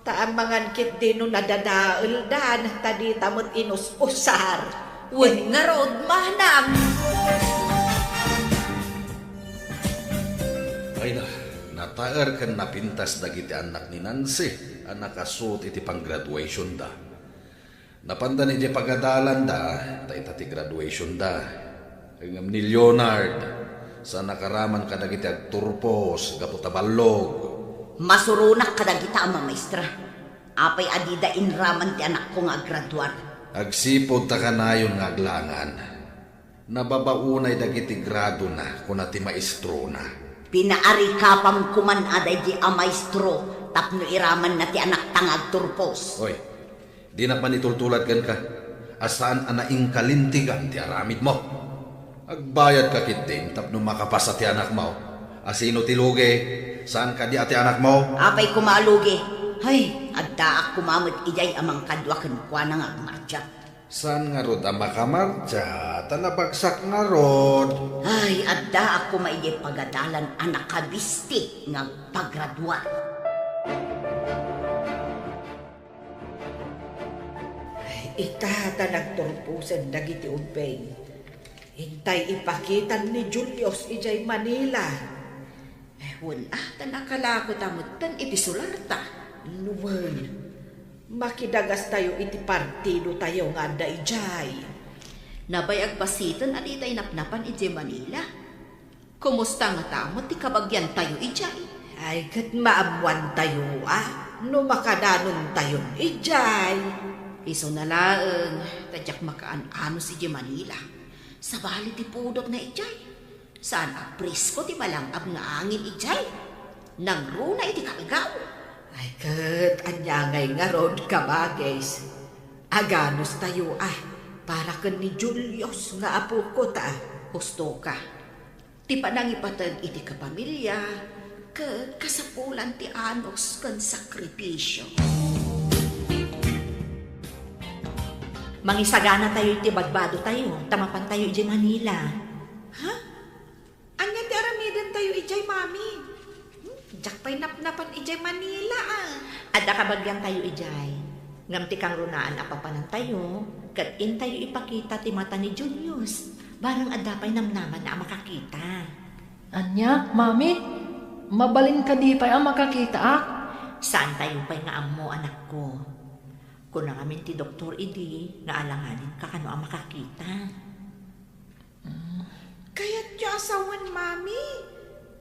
Ta amangan ketdi no nadadaeldan, ta dita met inus-usar. Wen ngarud, manang! Ay na, nataer ken napintas dagiti annak ni Nancy a nakasuot iti panggraduationda. Napandan idiay pagadalanda, ta ita ti graduationda. Ngem ni Leonard, saan a karaman kadagiti agturpos gapu ta ballog. Masuronak kadagita a mamaestra. Apay a dida inraman ti anakko nga aggraduar? Agsipud ta kanayon nga aglangan. Nababaonay dagiti gradona, kuna ti maestrona. Pinaarikapam koman a daydi a maestro tapno iramanna ti anakta nga agturpos. Oy, dinak man itultulad kenka a saan a naingkalintegan ti aramidmo. Agbayadka ketdin tapno makapasa ti anakmo. A sino ti lugi? Saan kadi a ti anakmo? Apay koma a lugi? Hay, addaak koma met idiay a mangkadua kenkuana nga agmartiak. Saan ngarud a makamartia, ta nabagsak ngarud. Ay, addaak koma idiay pagadalan a nakabisti nga agpagraduar. Ay, ita ta nagturposen dagiti ubbing. Intay ipakitan ni Julius idiay Manila. Eh, wen, ah, ta nakalako ta metten iti sularta. Wen, makidagastayo iti partidotayo nga adda idiay. Nabayag basiten a ditay napnapan idiay Manila. Kumusta ngata met ti kabagiantayo idiay? Ay, ket maammoantayo a no makadanontayon idiay. Isuna laeng, ta diak makaan-anos idiay Manila. Sabali ti pudotna idiay. Saan a presko ti malangab nga angin idiay? Nangruna iti kalgaw. Ay, ket ania ngay ngarud, kabagis? Aganos tayo, a, para ken ni Julius nga apoko ta husto ka. Ti panangipateg iti kapamilya, ket kasapulan ti anos ken sakripisio. Mangisagana tayo iti badbado tayo, ta mapan tayo idiay Manila. Ha? Ania ti aramiden tayo idiay, Mami? Hmm, diak pay napnapan idiay Manila, a. Adda kabagian tayo idiay. Ngem ti kangrunaan a papanan tayo, ket intayo ipakita ti mata ni Julius. Barang adda pay namnamanna a makakita. Ania, Mami? Mabalin kadi pay a makakitaak? Saan tayo pay nga ammo, anakko. Kuna ngamin ti doktor idi nga alanganin ka kano a makakita. Kayatyo a sawen, Mami?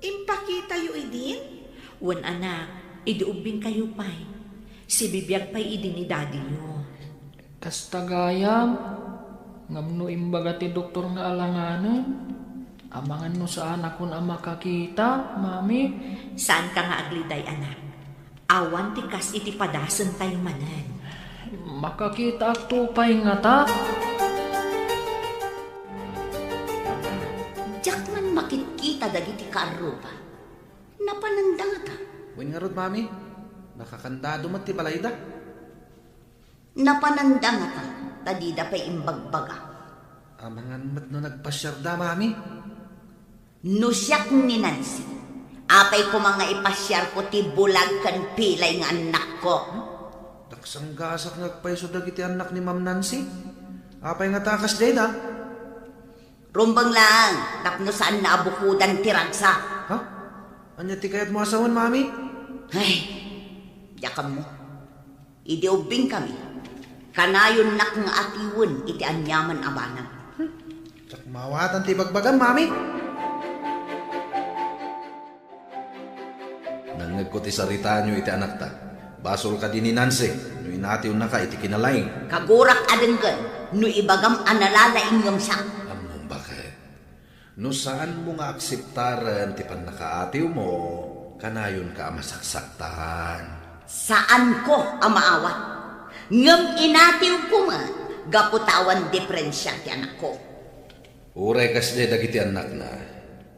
Impakitayo idin? Wen, anak, idi ubbing kayo pay. Sibibiag pay idi ni Daddy yo. Kasta gayam, ngem no imbaga ti doktor nga alanganen, amangan no saanakon a makakita, Mami? Saanka nga agliday, anak. Awan ti kas iti padasentayo manen. Makakitaakto pay ngata? Diak man makitkita dagiti kaarruba. Napananda ngata? Wen ngarud, Mami, nakakandado met ti balayda. Napananda ngata, ta dida pay imbagbaga. Amangan met no nagpasiarda, Mami. No siak ni Nancy, apay koma nga ipasiarko ti bulag ken pilay nga annakko? Nagsanggasak nga agpayso dagiti annak ni Ma'am Nancy. Apay ngata a kasdiay da? Rumbeng laeng tapno saanna a bukodan ti ragsak. Ha? Ania ti kayatmo a sawen, Mami? Ay, diak ammo. Idi ubbingkami, kanayonnak nga atiwen iti aniaman a banag. Diak maawatan ti ibagbagam, Mami. Nangngegko ti saritaanyo iti anakta. Basol kadi ni Nancy no inatiwnaka iti kinalaing? Kagurak a denggen no ibagam a nalalaing ngem siak. Ammom, baket. No saanmo nga akseptaren ti pannakaatiwmo, kanayonka a masaksaktan. Saanko a maawat. Ngem inatiwko met gapu ta awan diferensia ti anakko. Uray kasdiay dagiti annakna,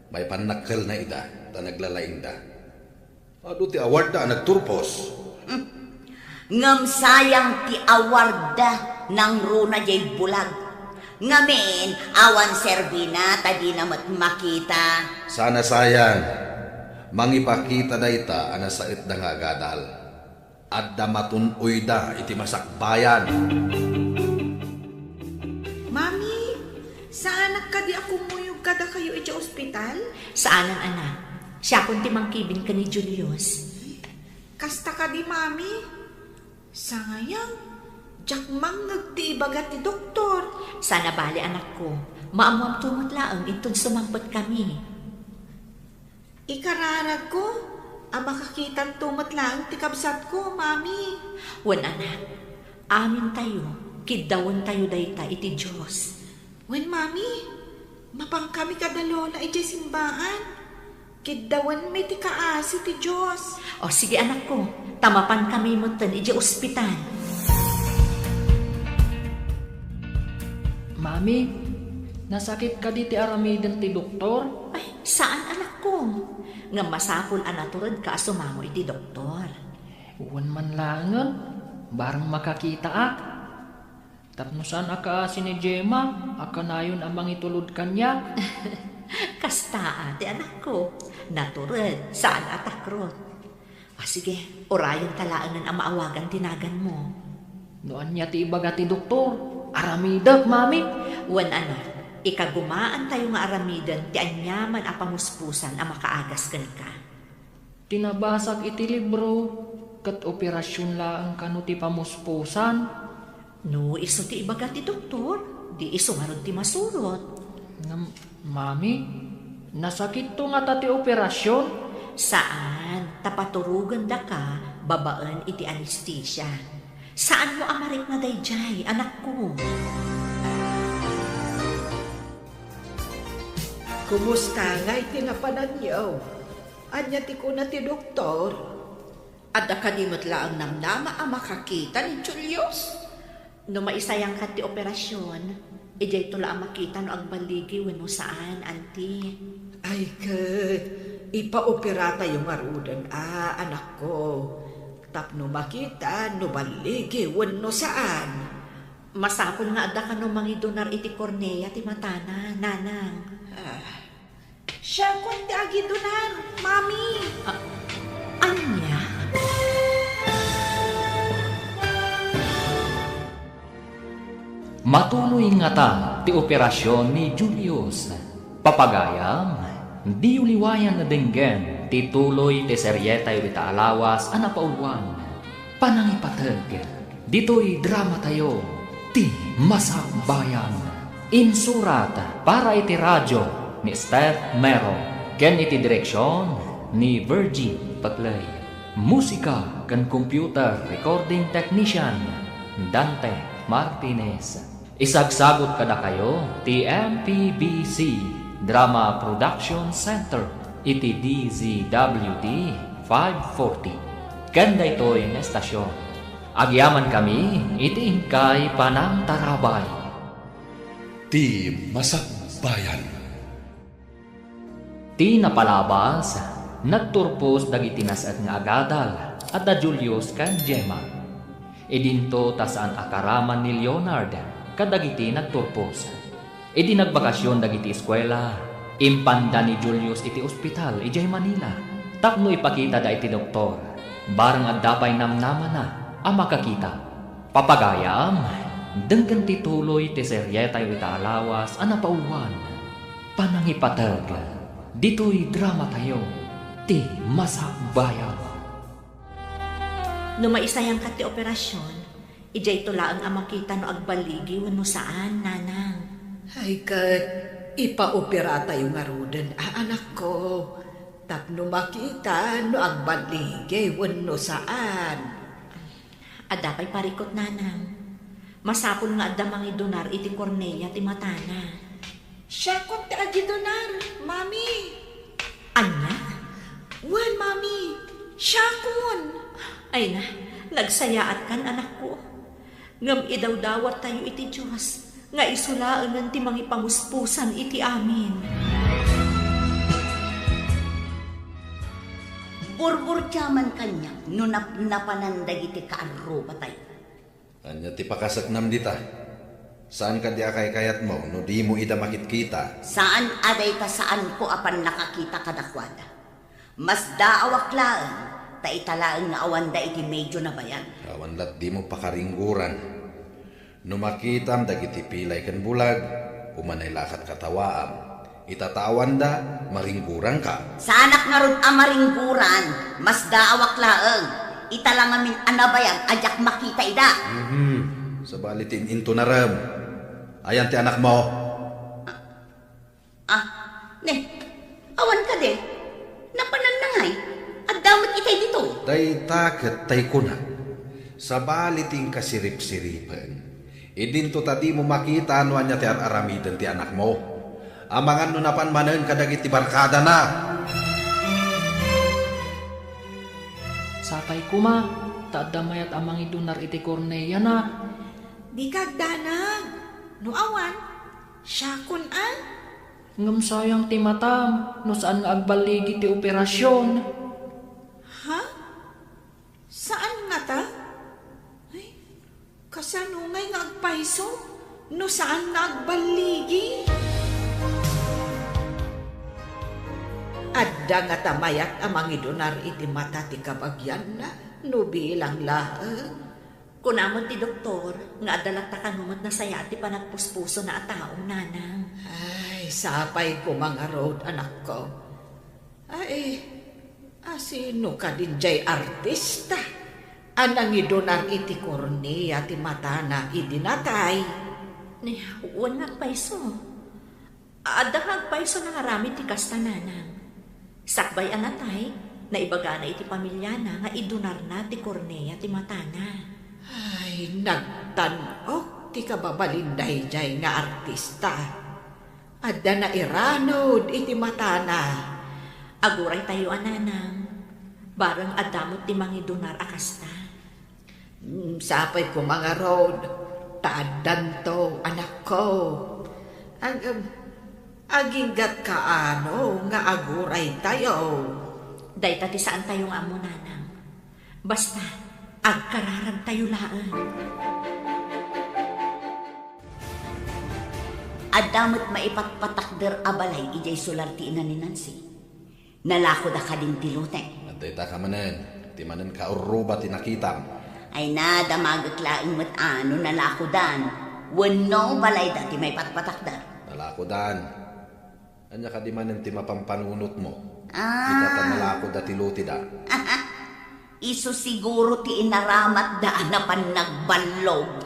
maipan nakkelna ida ta naglalaingda. Adu ti awardda a nagturpos. Hmm. Ngem sayang ti awardda, nangruna diay bulag. Ngamin, awan serbina ta dina met makita. Saan a sayang. Mangipakita dayta a nasaetda nga agadal. Adda matun-oyda iti masakbayan. Mami, saanak kadi a kumuyog kadakayo idiay ospital? Saanen, anak. Siakon ti mangkibin ken ni Julius. Kasta kadi, Mami? Sangayam, diak mangngeg ti ibaga ti doktor. Saan a bale, anakko. Maammoamto met laeng inton sumangpetkami. Ikararagko a makakitanto met laeng ti kabsatko, Mami. Wen, anak, amintayo, kiddawentayo dayta iti Dios. Wen, Mami, mapankami kada Lola idiay simbaan. Kiddawenmi ti kaasi ti Dios. O, sige, anakko, ta mapankami metten idiay ospital. Mami, nasakit kadi ti aramiden ti doktor? Ay, saan, anakko. Ngem masapul a naturedka a sumamo iti doktor. Wen man laengen, bareng makakitaak. Tapno saan a kaasi ni Gemma a kanayon a mangitulod kaniak. Kasta a ti anakko, natured, saan a takrot. A, sige, urayenta laengen a maawagan ti naganmo. No ania ti ibaga ti doktor, aramidek, Mami. Wen, anak, ikagumaantayo nga aramiden ti aniaman a pamuspusan a makaagas kenka. Ti nabasak iti libro, ket operasion laeng kano ti pamuspusan? No isu ti ibaga ti doktor, di isu ngarud ti masurot. Ngem, Mami, nasakitto ngata ti operasion? Saan, ta paturogendaka babaen iti anestesia. Saanmo a marikna daydiay, anakko. Kumusta ngay ti napananyo? Ania ti kuna ti doktor? Adda kadi met laeng namnama a makakita ni Julius? No maisayangkan ti operasion, idiayto la a makita no agballigi wenno saan, Auntie. Ay ket, ipaoperatayo ngaruden a, anakko, tapno makita no balligi wenno saan. Masapul nga adda kano mangidunar iti kornea ti matana, Nanang. Ah. Siakon ti agidunar, Mami. Ah, ania? Matuloy ngata ti operasion ni Julius. Papagayam, diyo liwayan a denggen ti tuloy ti serietayo ita a lawas a napauluan, Panangipateg. Ditoy dramatayo, Ti Masakbayan. Insurat para iti radio ni Steph Mero ken iti direksion ni Virgie Paclay. Musika ken computer recording technician, Dante Martinez. Isagsagut kadakayo ti M P B C Drama Production Center iti D Z W T five forty. Ken daytoy nga estasion, agyamankami iti inkay panangtarabay. Ti Masakbayan. Ti napalabas, nagturpos dagiti nas-et nga agadal a da Julius ken Gemma. Idinto ta saan a karaman ni Leonard kadagiti nagturpos. Idi nagbakasion dagiti eskuela, impanda ni Julius iti ospital idiay Manila tapno ipakitada iti doktor, barang adda pay namnamana a makakita. Papagayam, denggen ti tuloy ti serietayo ita a lawas a napauluan, Panangipateg. Ditoy dramatayo, Ti Masakbayan. No maisayangka ti operasion, idiayto laeng a makita no agballigi wenno saan, Nanang. Ay ket, ipaoperatayo ngaruden a, anakko, tapno makita no agballigi wenno saan. Adda pay parikut, Nanang. Masapul nga adda mangidunar iti kornea ti matana. Siakon ti agidunar, Mami. Ania? Wen, Mami. Siakon. Ay na, nagsayaatkan, anakko. Ngem idawdawattayo iti Dios nga isu laengen ti mangipamuspusan iti amin. Burburdiaman kaniak no napnapanan dagiti kaarrubatayo. Ania ti pakasaknam dita? Saan kadi a kaykayatmo no dimo ida makitkita? Saan a dayta saanko a pannakakita kadakuada. Masdaawak laeng, ta ita laeng nga awanda iti medio nabayag. Awan lat dimo pakaringguran. No makitam dagiti pilay ken bulag, umanay la a katkatawaam. Ita ta awanda, maringguranka. Saanak ngarud a maringguran, masdaawak laeng. Ita la ngamin a nabayag a diak makita ida. Mhm. Sabali ti in-intunarem. Ayan ti anakmo? Ah, ne, awan kadi. Napananna ngay. Adda met itay ditoy. Dayta ket tay kuna. Sabali ti inkasiripsiripen. Idinto ta dimo makita no ania ti ar-aramiden ti anakmo. Amangan no napan manen kadagiti barkadana. Sapay koma, ta adda mayat a mangidunar iti korneana. Dika agdanag. No awan, siakon a. Ngem sayang ti matam no saan nga agballigi ti operasion. Ha? Saan ngata? Ay, kasano ngay nga agpayso no saan nga agballigi? Adda ngata mayat a mangidunar iti mata ti kabagianna no bilang laeng? Kuna met ti doktor nga adda latta kano met nasayaat ti panagpuspusona a tao, Nanang. Ay, sapay koma ngarud, anakko. Ay, a sino kadin jay artista a nangidunar iti kornea ti matana idi natay? Ni, wen nga agpayso. Adda nga agpayso nga aramid ti kasta, Nanang. Sakbay a natay, naibagana iti pamiliana nga idunarna ti kornea ti matana. Ay, nagtan-ok ti kababalin daydiay nga artista. Adda nairanud iti matana. Aguraytayo a nanang. Bareng adda met ti mangidonar a kasta. Mm, sapay koma ngarud, ta addanto, anakko. Ag-, aginggat kaano nga aguraytayo? Dayta ti saantayo nga ammo, nanang. Basta, agkararagtayo laeng. Adda met maipatpatakder a balay idiay sular ti ina ni Nancy. Nalakoda kadin ti lote. Dayta ka manen, ti manen kaurruba ti nakitam. Ay na, damagek laeng met a no nalakodan. Wenno balayda ti maipatpatakder. Nalakodan. Ania kadi manen ti mapampanunotmo? Ah. Ita ta nalakoda ti loteda. Isu siguro ti inaramatda a napan nagballog.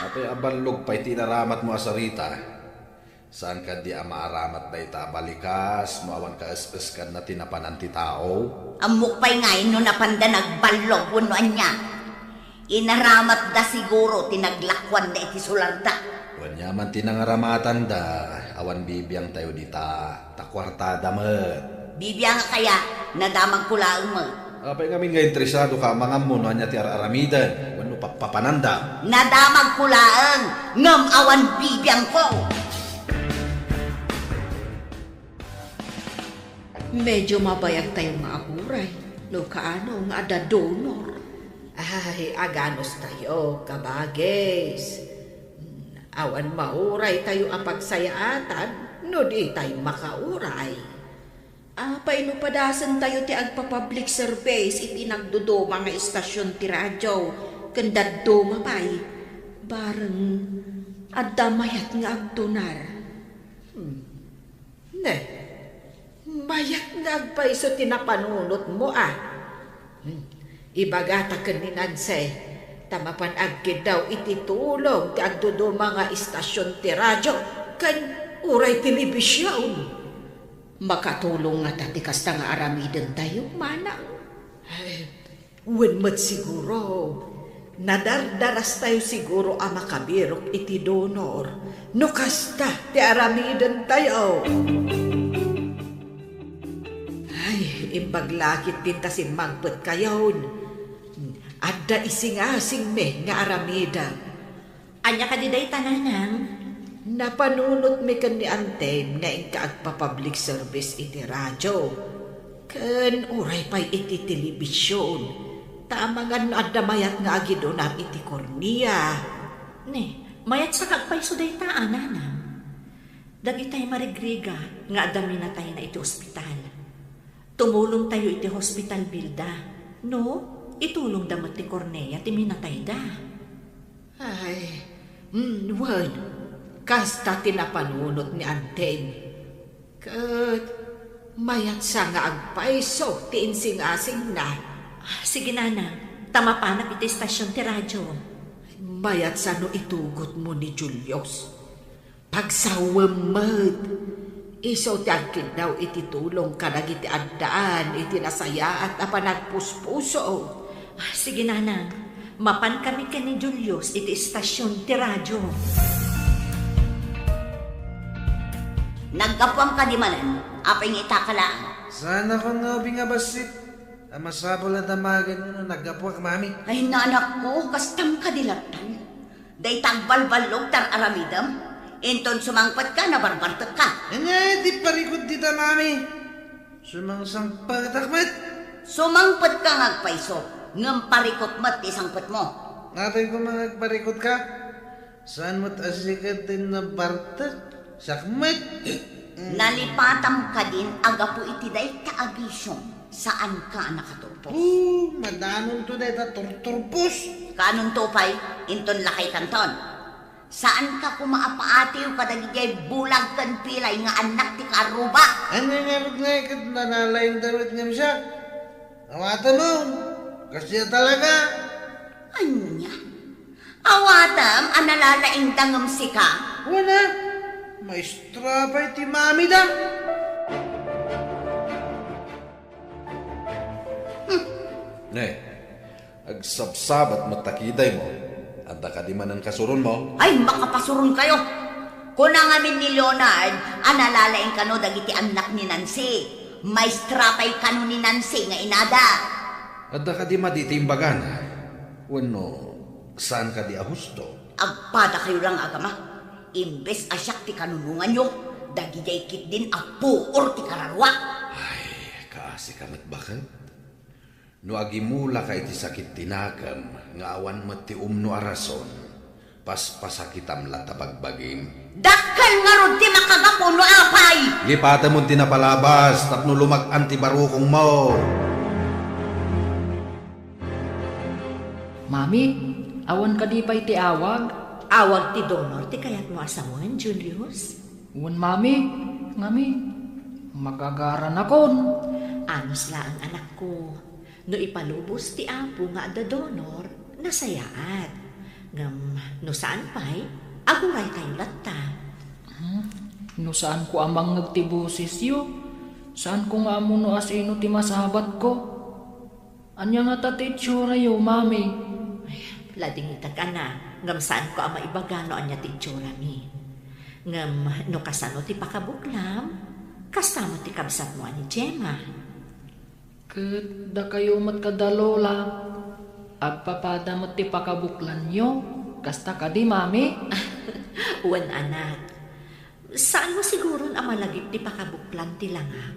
Apay a ballog pay ti inaramatmo a sarita? Saan kadi a maaramat dayta a balikas no awan kaes-eskadna ti napanan ti tao? Ammok pay ngay no napanda nagballog wenno ania. Inaramatda siguro ti naglakuanda iti sularda. Wen ania man ti nangaramatanda, awan bibiangtayo dita, ta kuartada met. Bibiangak aya, nadamagko laeng met. Apay ngamin nga interesado ka a mangammo no ania ti ar-aramiden wenno pappapananda? Nadamagko laeng, ngem awan bibiangko. Medio mabayagtayo nga aguray no kaano nga adda donor. Ay, aganustayo, kabagis. Awan mauraytayo a pagsayaatan no ditay makauray. Apay no padasentayo ti agpa-public service iti nagduduma nga istasion ti radio ken dadduma pay, bareng adda mayat nga agdonar. Hmm. Ne, mayat nga agpayso ti napanunotmo a. Hmm. Ibagata ken ni Nancy, ta mapan agkiddaw iti tulong ti agduduma nga istasion ti radio ken uray telebision. Makatulong ngata ti kasta nga aramidentayo, manang? Ay, wen met siguro. Nadardarastayo siguro a makabirok iti donor no kasta ti aramidentayo. Ay, imbag la ketdin ta simmangpetkayon. Adda isingasingmi nga aramidem. Ania kadi dayta, nanang? Napanunotmi ken ni Antem nga inka agpa-public service iti radio. Ken uray pay iti telebision. Ta amangan no adda mayat nga agidonar iti kornea. Ne, mayat sa nga agpayso dayta a, nanang. Dagitay marigrigat nga adda minatayna iti ospital. Tumulongtayo iti hospital bill da. No, itulongda met ti kornea ti minatayda. Ay, mm, wen, kasta ti napanunot ni Antem. Ket mayat sa nga agpayso ti insingasingna. Ah, sige, nanang, ta mapanak iti estasion ti radio. Mayat sa no itugotmo ni Julius. Pagsawem met. Isu ti agkiddaw iti tulong kadagiti addaan iti nasayaat a panagpuspuso. Ah, sige, nanang. Mapankami ken ni Julius iti estasion ti radio. Naggapuam kadi manen, apay nga ita ka laeng? Saan a koma nga ubing a bassit a masapul a damagenmo no naggapuak, mami? Ay, nanakko, kastam kadi lattan? Dayta agbalballog ti ar-aramidem. Inton sumangpetka, nabarbartekka. Ania ti parikut dita, mami? Sumangsangpetak met. Sumangpetka nga agpayso, ngem parikut met ti sangpetmo. Apay koma nga agparikutka? Saan met a sika ti nabartek? Siak met. Nalipatam kadin a gapu iti dayta a bisio, saanka a nakaturpos. Oh, madanonto dayta turturpos. Kaanonto pay, inton lakaykanton. Saanka koma a paatiyo kadagiti bulag ken pilay nga annak ti kaarruba. Ania ngarud nga iket nalalaingda met ngem siak? Awatem, oh. Kasdiay talaga. Ania? Awatem a nalalaingda ngem sika? Wen a, maestra pay ti mamida. Hmm. Ne, agsabsabat met ta kidaymo. Adda kadi manen kasuronmo? Ay, makapasuronkayo! Kuna ngamin ni Leonard a nalalaing kano dagiti annak ni Nancy. Maestra pay kano ni Nancy nga inada. Adda kadi met iti imbagana? Wenno, saan kadi a husto? Agpadakayo la nga agama. Imbes a siak ti kanunonganyo, dagidiay ketdin a puor ti kararua. Ay, kaasika met baket. No agimulaka iti sakit ti nakem nga awan met ti umno a rason, paspasakitam latta bagbagim. Dakkel ngarud ti makagapu no apay! Lipatemon ti napalabas tapno lumag-an ti barukongmo. Mami, awan kadi pay ti awag? Awag ti donor ti kayatmo a sawen, Julius? Wen, Mami, ngamin, magagaranakon. Anus laeng, anakko. No ipalubos ti Apo nga adda donor, nasayaat. Ngem no saan pay, aguraytayo latta. Hmm, no saanko a mangngeg ti bosesyo, saanko nga ammo no asino ti masabatko. Ania ngata ti itsuratayo, Mami? Ay, ladingitak, anak, ngem saanko a maibaga no ania ti itsurami. Ngem no kasano ti pakabuklam, kasta met ti kabsatmo a ni Gemma. Ket dakayo met kada lola, agpapada met ti pakabuklanyo. Kasta kadi, Mami? Wen, anak. Saanmo siguron a malagip ti pakabuklan ti langak,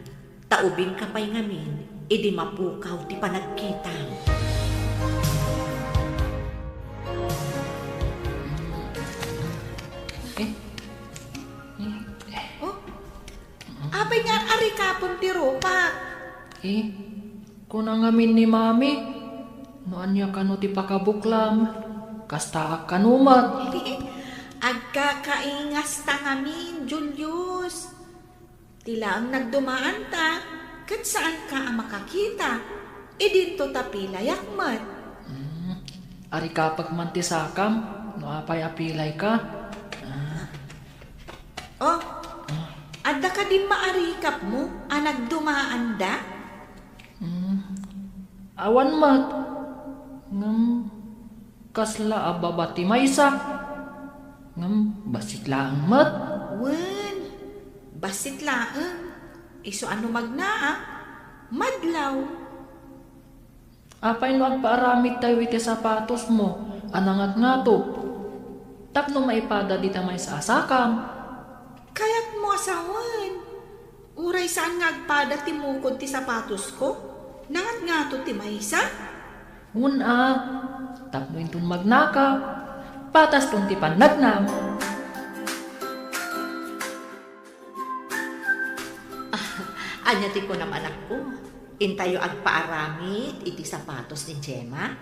ta ubingka pay ngamin idi mapukaw ti panagkitam. Eh? Oh? Apay nga arikapem ti rupak? Eh? Kuna ngamin ni Mami, no ania kano ti pakabuklam, kastaak kano met. Agkakaingasta ngamin, Julius. Ti laeng nagdumaanta, ket saanka a makakita. Idinto ta pilayak met. Hmm, arikapek man ti sakam, no apay a pilayka. Ah. Oh, adda kadin maarikapmo a nagdumaanda? Hmm. Awan met. Ngem kasla a baba ti maysa. Ngem bassit laeng met. Wen, bassit laeng. Isu a no magnaak, madlaw. Apay no agpaaramidtayo iti sapatosmo a nangatngato tapno maipada dita maysa a sakam? Kayatmo a sawen, uray saan nga agpada ti mukod ti sapatosko, nangatngato ti maysa? Wen a, tapno inton magnaka, pataston ti pannagnam. Ania ti kunam, anakko? Intayo agpaaramid iti sapatos ni Gemma?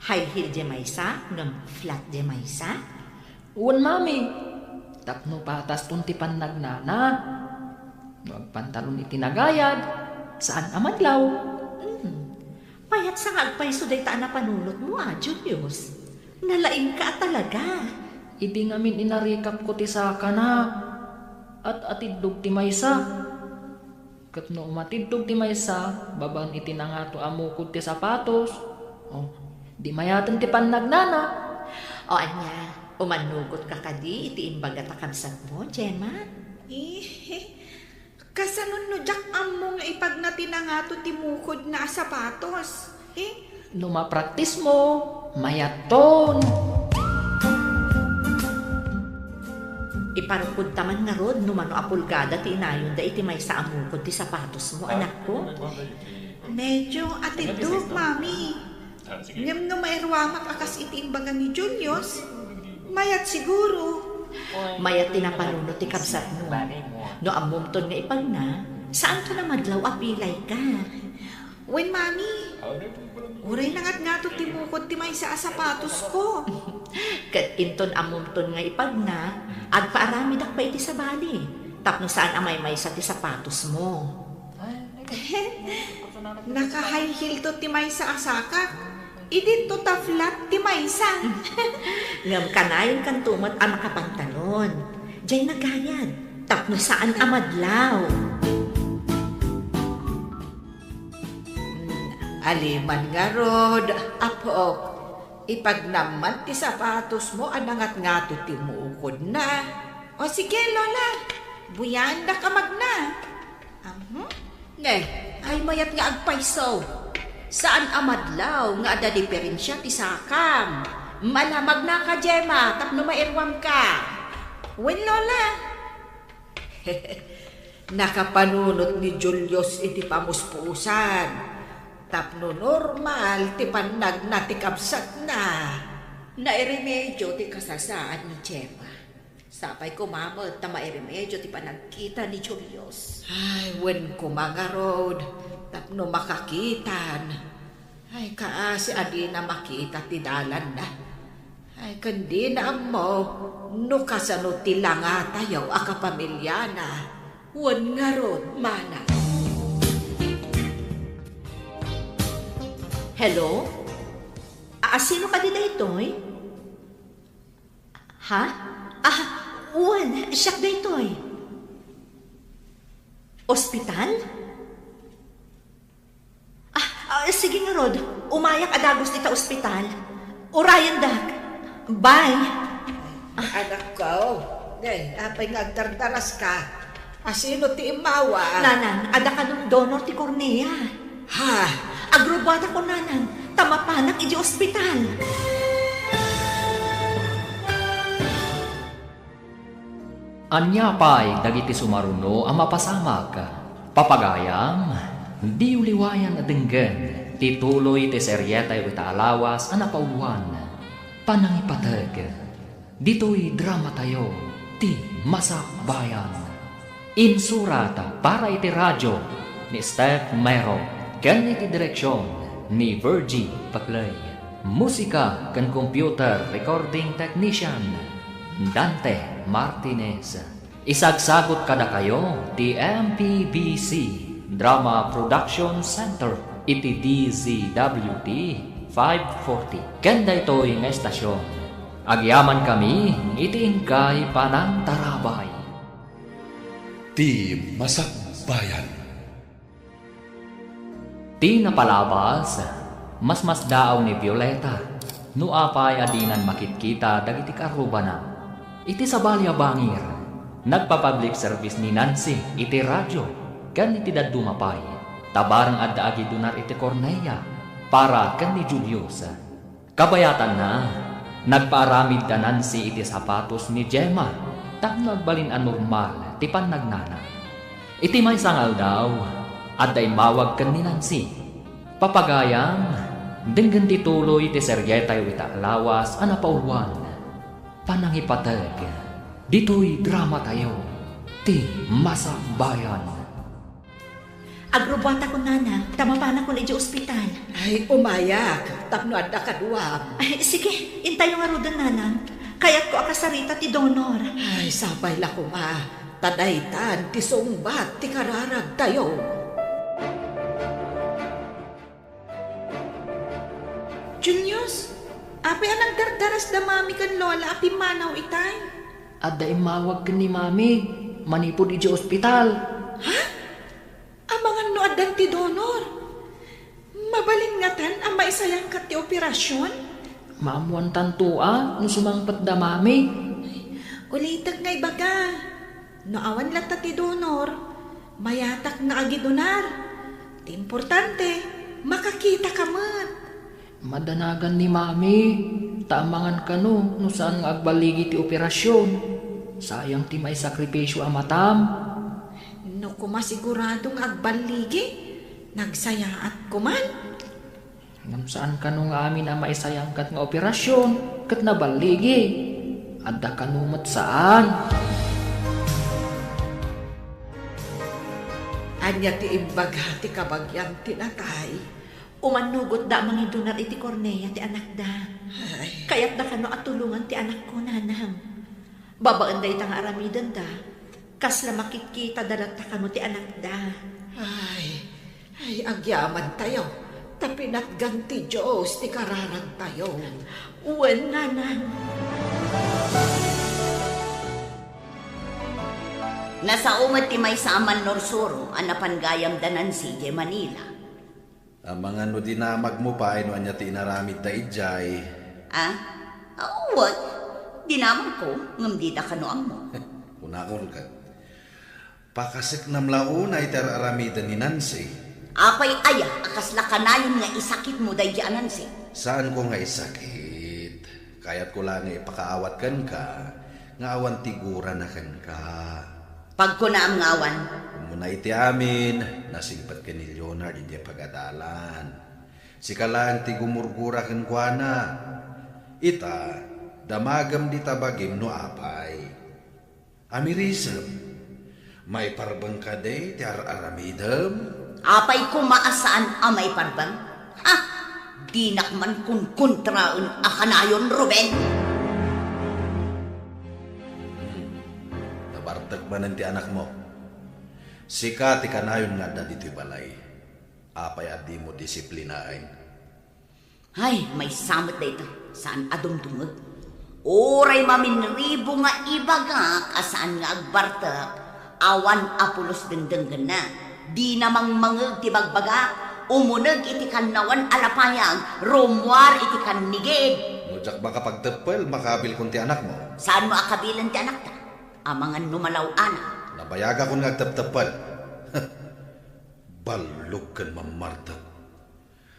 High heel diay maysa, ngem flat diay maysa? Wen, Mami. Tapno pataston ti pannagnana. No agpantalon iti nagayad, saan a madlaw. Hmm. Mayat sa nga agpayso dayta a napanunotmo a, Julius. Nalaingka a talaga. Idi ngamin inarikapko ti sakana, at-atiddog ti maysa. Ket no umatiddog ti maysa babaen iti nangato a mukod ti sapatos, oh, di mayaten ti pannagnana. O ania, umannugotka kadi iti imbaga ta kabsatmo, Gemma? Eh, kasano no diak ammo nga ipagna ti nangato ti mukodna a sapatos? Eh? No mapraktismo, mayatton. Iparukudta man ngarud no mano a pulgada ti inayonda iti maysa a mukod ti sapatosmo, anakko? Medyo atiddog, Mami. Ngem no mairuamak a kas iti imbaga ni Julius, mayat siguro. Mayat ti napanunot ti kabsatmo. No ammomton nga ipagna, saanton a madlaw a pilayka. Wen, Mami. Uray nangatngato ti mukod ti maysa a sapatosko. Ket inton ammomton nga ipagna, agpaaramidak pay iti sabali, tapno saan a maymaysa ti sapatosmo. Naka-high heel to ti maysa a sakak. Idinto ta flat ti maysa. Ngem kanayonkanto met a makapantalon. Diay nagayad, tapno saan a madlaw. Mm, aliman ngarud, apok, ipagnam man ti sapatosmo a nangatngato ti mukodna. O sige, Lola. Buyaendaka magna. Ammo? Ne, ay mayat nga agpayso. Saan a madlaw nga adda diferensia ti sakam. Mala, magnaka, Gemma, tapno mairuamka. Wen, Lola. Nakapanunot ni Julius iti pamuspusan. Tapno normal ti pannagna ti kabsatna. Nairemedio ti kasasaad ni Gemma. Sapay koma met ta mairemedio ti panagkita ni Julius. Ay, wen koma ngarud, tapno makakitan. Ay, kaasi a dina makita ti dalanna. Ay, ken dina ammo no kasano ti langatayo a kapamiliana. Wen ngarud, manang. Hello? A, sino kadi daytoy? Ha? Ah, wen, siak daytoy. Ospital? Ah, ah, sige ngarud, umayak a dagus dita ospital. Urayendak. Bye. Anakko, ne, apay nga agdardaraska? Asino ti immawa? Nanang, adda kanon donor ti kornea. Ha? Agrubuatakon, nanang, ta mapanak iti ospital. Ania pay dagiti sumaruno a mapasamak? Papagayam, diyo liwayan a denggen ti tuloy ti serietayo ita a lawas a napauluan, Panangipateg. Ditoy dramatayo, ti Masakbayan. Insurat para iti radio ni Steph Mero ken iti direksion ni Virgie Paclay. Musika ken computer recording technician, Dante Martinez. Isagsagut kadakayo ti M P B C Drama Production Center iti D Z W T five forty. Ken daytoy nga estasion, agyamankami iti inkay panangtarabay. Ti Masakbayan. Ti napalabas, masmasdaaw ni Violeta no apay a dinan makitkita dagiti kaarrubana. Iti sabali a bangir, nagpa-public service ni Nancy iti radio ken iti dadduma pay, ta bareng adda agidunar iti kornea para ken ni Julius. Kabayatanna, nagpaaramid da Nancy iti sapatos ni Gemma tapno agbalin a normal ti pannagnana. Iti maysa nga aldaw, adda immawag ken ni Nancy. Papagayam, denggen ti tuloy ti serietayo ita a lawas a napauluan, Panangipateg. Ditoy dramatayo, ti Masakbayan. Agrubuatakon, nanang, ta mapanakon idiay ospital. Ay, umayak, tapno adda kaduam. Ay, sige, intayo ngaruden, nanang. Kayatko a kasarita ti donor. Ay, sapay la koma, ta daytan ti sungbat ti kararagtayo. Julius, apay a nagdardaras da Mami ken Lola a pimmanaw itay? Adda immawag ken ni Mami manipud idiay ospital. Ha? Amangan no addan ti donor? Mabalin ngatan a maisayangkat ti operasion? Maammoantanto a no sumangpet da Mami. Ulitek nga ibaga, no awan latta ti donor, mayatak nga agidunar. Ti importante, makakitaka met. Madanagan ni Mami, ta amangan kano no saan nga agballigi ti operasion. Sayang ti maisakripisio a matam. No koma sigurado nga agballigi, nagsayaat koman. Ngem saan kano nga amin a maisayangkat nga operasion ket naballigi? Adda kano met saan. Ania ti imbaga ti kabagian ti natay? Umannugotda a mangidunar iti kornea ti anakda. Ay. Kayatda kano a tulongan ti anakko, nanang. Babaen dayta nga aramidenda, kasla makitkitada latta kano ti anakda. Ay, ay, agyamantayo, ta pinatgan ti Dios ti kararagtayo. Wen, nanang. Nasao met ti maysa a mannursuro a napan gayam da Nancy idiay Manila. Amangan no dinamagmo pay no ania ti inaramidda idiay. Ah? Awan. Dinamagko, ngem dida kano ammo. Kunakon ket, pakaseknam la unay ti ar-aramiden ni Nancy. Apay aya a kasla kanayon nga isakitmo daydi a Nancy? Saanko nga isakit. Kayatko la nga ipakaawat kenka nga awan ti gurana kenka. Pagkunaam nga awan. Umuna iti amin, nasingpet ken ni Leonard idiay pagadalan. Sika laeng ti gumurgura kenkuana. Ita, damagem dita bagim no apay. Amirisem, maiparbeng kadi ti ar-aramidem? Apay koma a saan a maiparbeng? Ha! Dinak man kunkontraen a kanayon, Ruben! Hmm. Nabartek manen ti anakmo. Sika ti kanayon nga adda ditoy balay. Apay a dimo disiplinaen? Ay, maysa met dayta. Saan a dumdumngeg. Uray maminribo nga ibagak a saan nga agbartek, awan a pulos dengdenggenna. Dina mangmangeg ti bagbagak, umuneg iti kannawan a lapayag, rummuar iti kannigid. No diak makapagteppel, makabilkon ti anakmo. Saanmo a kabilen ti anakta? Amangan no malaw-anak. Nabayagakon nga agtepteppel. Ballog ken mammartek.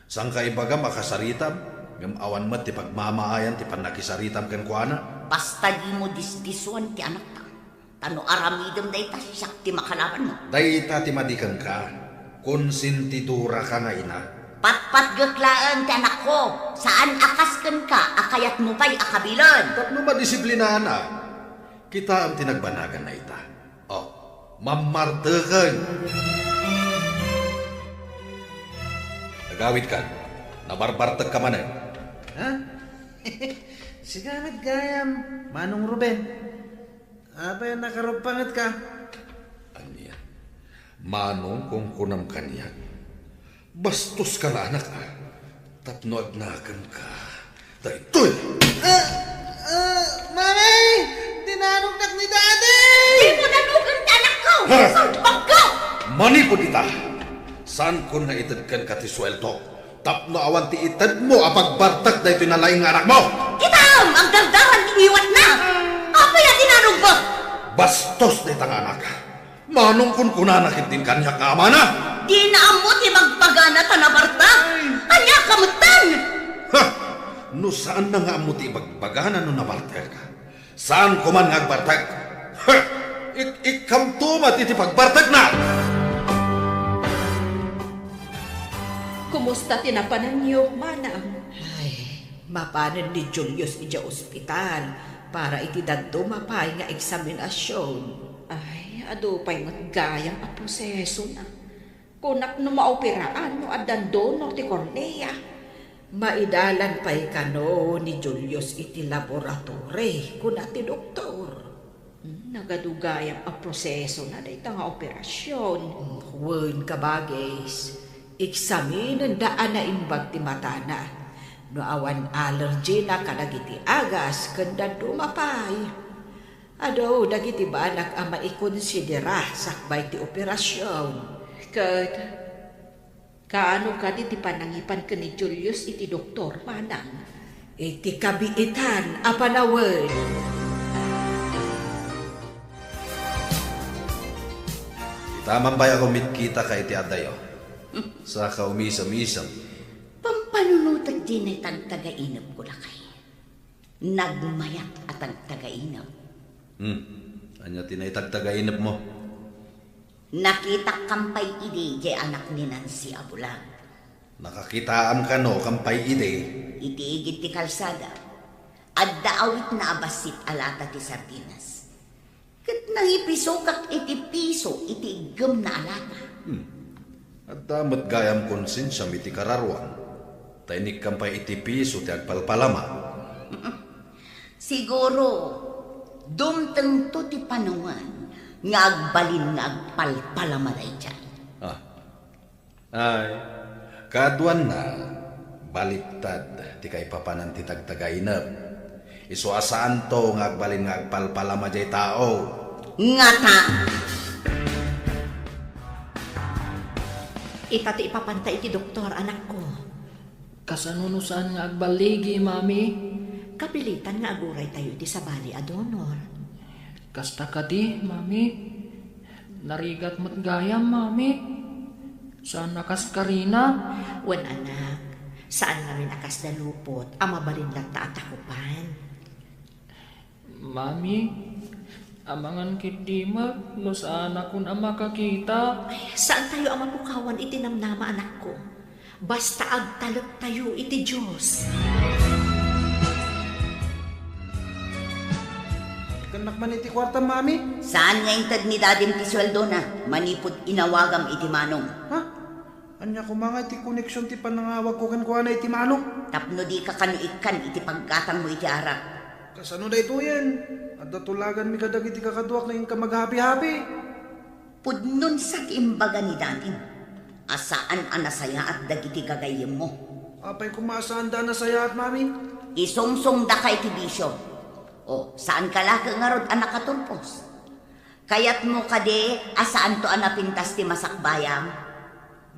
Saan ka ibagam a kasaritam, ngem awan met ti pagmamaayan ti pannakisaritam kenkuana? Basta dimo disdisuan ti anakta, ta no aramidem dayta, siak ti makalabanmo. Dayta ti madi kenka. Konsentidoraka nga ina. Patpatgek laeng ti anakko, saan a kas kenka a kayatmo pay a kabilen. Tapno madisiplinaanna. Kitaem ti nagbanaganna ita. Oh, mammarteken. Agawidkan, nabarbartekka manen. Ha? Sika met gayam, Manong Ruben. Apay a nakaruppangetka? Ania? Manong kunkunam kaniak? Bastoska la, anak, a. Tapno agnakenka. Daytoy! Ah! Ah! Mami! Dinanognak ni Daddy! Dimo nanogen ti anakko! Ha? Salbagko! Manipud ita, saankon nga ited kenka ti sueldo tapno awan ti itedmo a pagbartek daytoy nalaing nga anakmo! Kitaem, agdardaran ti ngiwatna! Apay a dinanogmo? Bastos dayta nga anak. Manong kunkunana ketdin kaniak nga amana? Dina ammo ti bagbagana ta nabartek? Ay. Ania ka metten? Ha! No saanna nga ammo ti ibagbagana no nabartek, saanko man nga agbartek. Ha! Ik-, ikkamto met iti pagbartekna! Kumusta ti napananyo, manang? Ay, mapanen ni Julius idiay ospital para iti dadduma pay nga eksaminasion. Ay, adu pay met gayam a prosesona. Kunak no maoperaan no addan donor ti kornea. Maidalan pay kano ni Julius iti laboratory, kuna ti doktor. Hmm, nagadu gayam a prosesona dayta nga operasion. Hmm, wen, kabagis, eksaminenda a naimbag ti matana no awan allergy na kadagiti agas ken dadduma pay. Adu dagiti banag a maikonsidera sakbay ti operasion. Ket kaano kadi ti panangipan ken ni Julius iti doktor, manang? Iti kabiitan a panawen. Ita man pay a kumitkitaka iti addayo. Saka umisem-isem. Pampanunotek ti naitagtagainepko, lakay. Nagmayat a tagtagainep. Hmm. Ania ti naitagtagainepmo? Nakitak kan pay idi diay anak ni Nancy a bulag. Nakakitaam kano kan pay idi? Iti igid ti kalsada, adda awitna a bassit a lata ti sardinas. Ket nangipisokak iti piso iti iggemna a lata. Hmm. Adda met gayam konsensiam iti kararuam, ta inikkam pay iti piso ti agpalpalama. Siguro, dumtengto ti panawen nga agbalin nga agpalpalama daydiay. Ah, Ay, kaaduanna, baliktad ti kaipapanan ti tagtagainep. Isu a saanto nga agbalin nga agpalpalama diay tao. Ngata! Ita ti ipapanta iti doktor, anakko. Kasano no saan nga agballigi, Mami? Kapilitan nga aguraytayo iti sabali a donor. Kasta kadi, Mami? Narigat met gayam, Mami. Saan a kas karina. Wen, anak, saan ngamin a kasda lupot a mabalin latta a takupan. Mami, amangan ketdi met no saanakon a makakita. Ay, saantayo a mapukawan iti namnama, anakko. Basta agtalektayo iti Dios. Kennak man iti kuartam, Mami. Saan nga inted ni Dadim ti sueldona manipud inawagam iti manong? Ha? Ania koma nga iti koneksion ti panangawagko kenkuana iti manong? Tapno dika kano ikkan iti paggatangmo iti arak. Kasano daytoyen? Adda tulaganmi kadagiti kakaduak nga inka maghapi-hapi. Pudno sa ti imbaga ni Dadim a saan a nasayaat dagiti gagayyemmo. Apay koma a saanda a nasayaat, Mami? Isungsongdaka iti bisio. O, saanka laeng ngarud a nakaturpos? Kayatmo kadi a saanto a napintas ti masakbayam?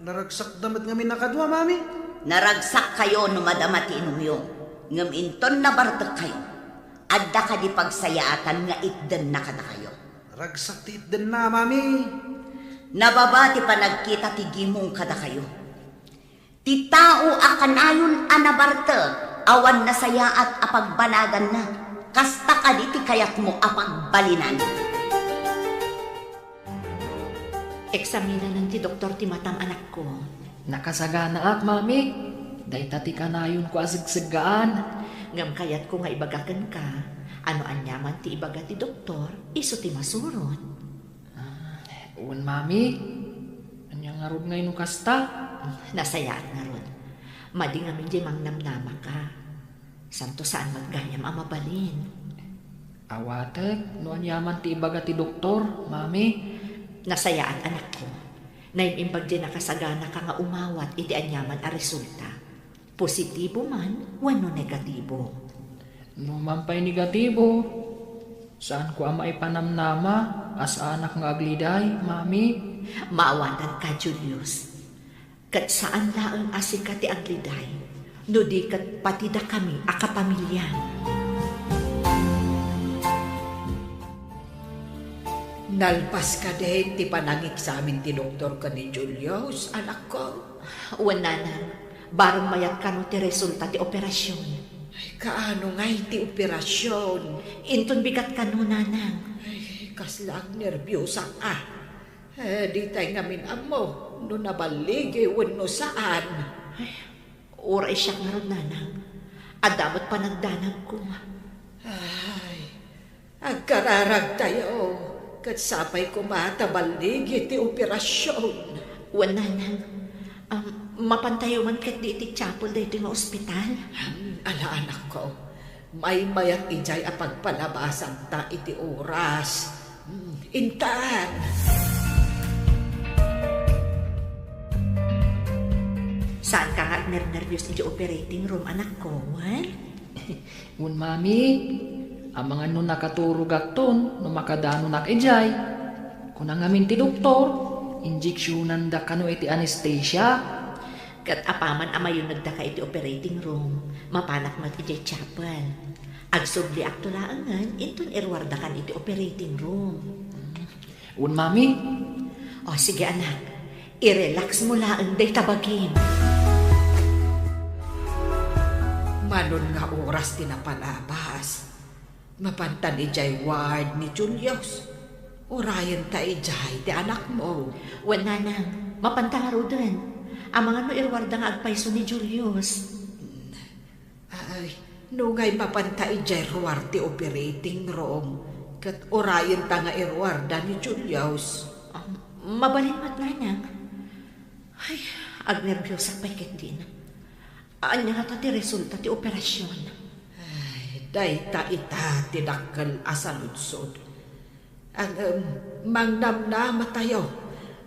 Naragsakda met ngamin a kadua, Mami. Naragsakkayo no madama ti inumyo, ngem inton nabartekkayo, adda kadi pagsayaatan nga itdenna kadakayo? Ragsak ti itdenna, Mami. Nababa ti panagkita ti gimong kadakayo. Ti tao a kanayon a nabartek, awan nasayaat a pagbanaganna, kasta kadi ti kayatmo a pagbalinan. Eksaminanen ti doktor ti matam, anakko. Nakasaganaak, Mami. Dayta ti kanayonko a segseggaan. Ngem kayatko nga ibaga kenka, a no aniaman ti ibaga ti doktor, isu ti masurot. Ah, wen, Mami. Ania ngarud ngay no kasta? Nasayaat ngarud. Madi ngamin diay mangnamnamaka. Santo saan met gayam a mabalin. Awatek no aniaman ti ibaga ti doktor, Mami. Nasayaat, anakko. Naim-imbag diay nakasaganaka nga umawat iti aniaman a resulta. Positibo man wenno negatibo. No man pay negatibo, saanko a maipanamnama a saanak nga agliday, Mami. Maawatanka, Julius. Ket saan laeng a sika ti agliday, no di ket pati dakami a kapamiliam. Nalpas kadi ti panangeksamin ti doktor ken ni Julius, anakko? Wen, nanang, bareng mayat kano ti resulta ti operasion. Ay, kaano ngay ti operasion? Inton bigat kano, nanang. Ay, kasla agnerbiosak a. Eh, ditay ngamin ammo no naballigi wenno saan. Ay, uray siak ngarud, nanang. Adda met panagdanagko. Ay, agkararagtayo, ket sapay koma ta balligi ti operasion. Wen, nanang. Am, mapantayo man ketdi iti chapel daytoy nga ospital? Hmm, ala, anakko. Maymayat idiay a pagpalabasanta iti oras. Hmm, intan. Saanka nga agnernerbios idiay operating room, anakko, wen? Wen, Mami, amangan no nakaturogakton no makadanonak idiay. Kuna ngamin ti doktor, injeksionanda kano iti anesthesia. Ket apaman a mayunegdaka iti operating room, mapanak met idiay chapel. Agsubliakto laengen inton iruardakan iti operating room. Wen, Mami. O, sige, anak. I-relax mo laeng dayta bagim. Manon nga oras ti napalabas, mapantan idiay ward ni Julius. Urayenta idiay ti anakmo. Wen, nanang, mapanta ngaruden. Amangan no iruarda nga agpayso ni Julius. Ay, nungay mapanta idiay ruar ti operating room, ket urayenta nga iruarda ni Julius. Ah, mabalin met, nanang. Ay, agnerbiosek pay ketdin. Ania ngata ti resulta ti operasion? Ay, dayta ita ti dakkel a saludsod. Ngem, mangnamnamatayo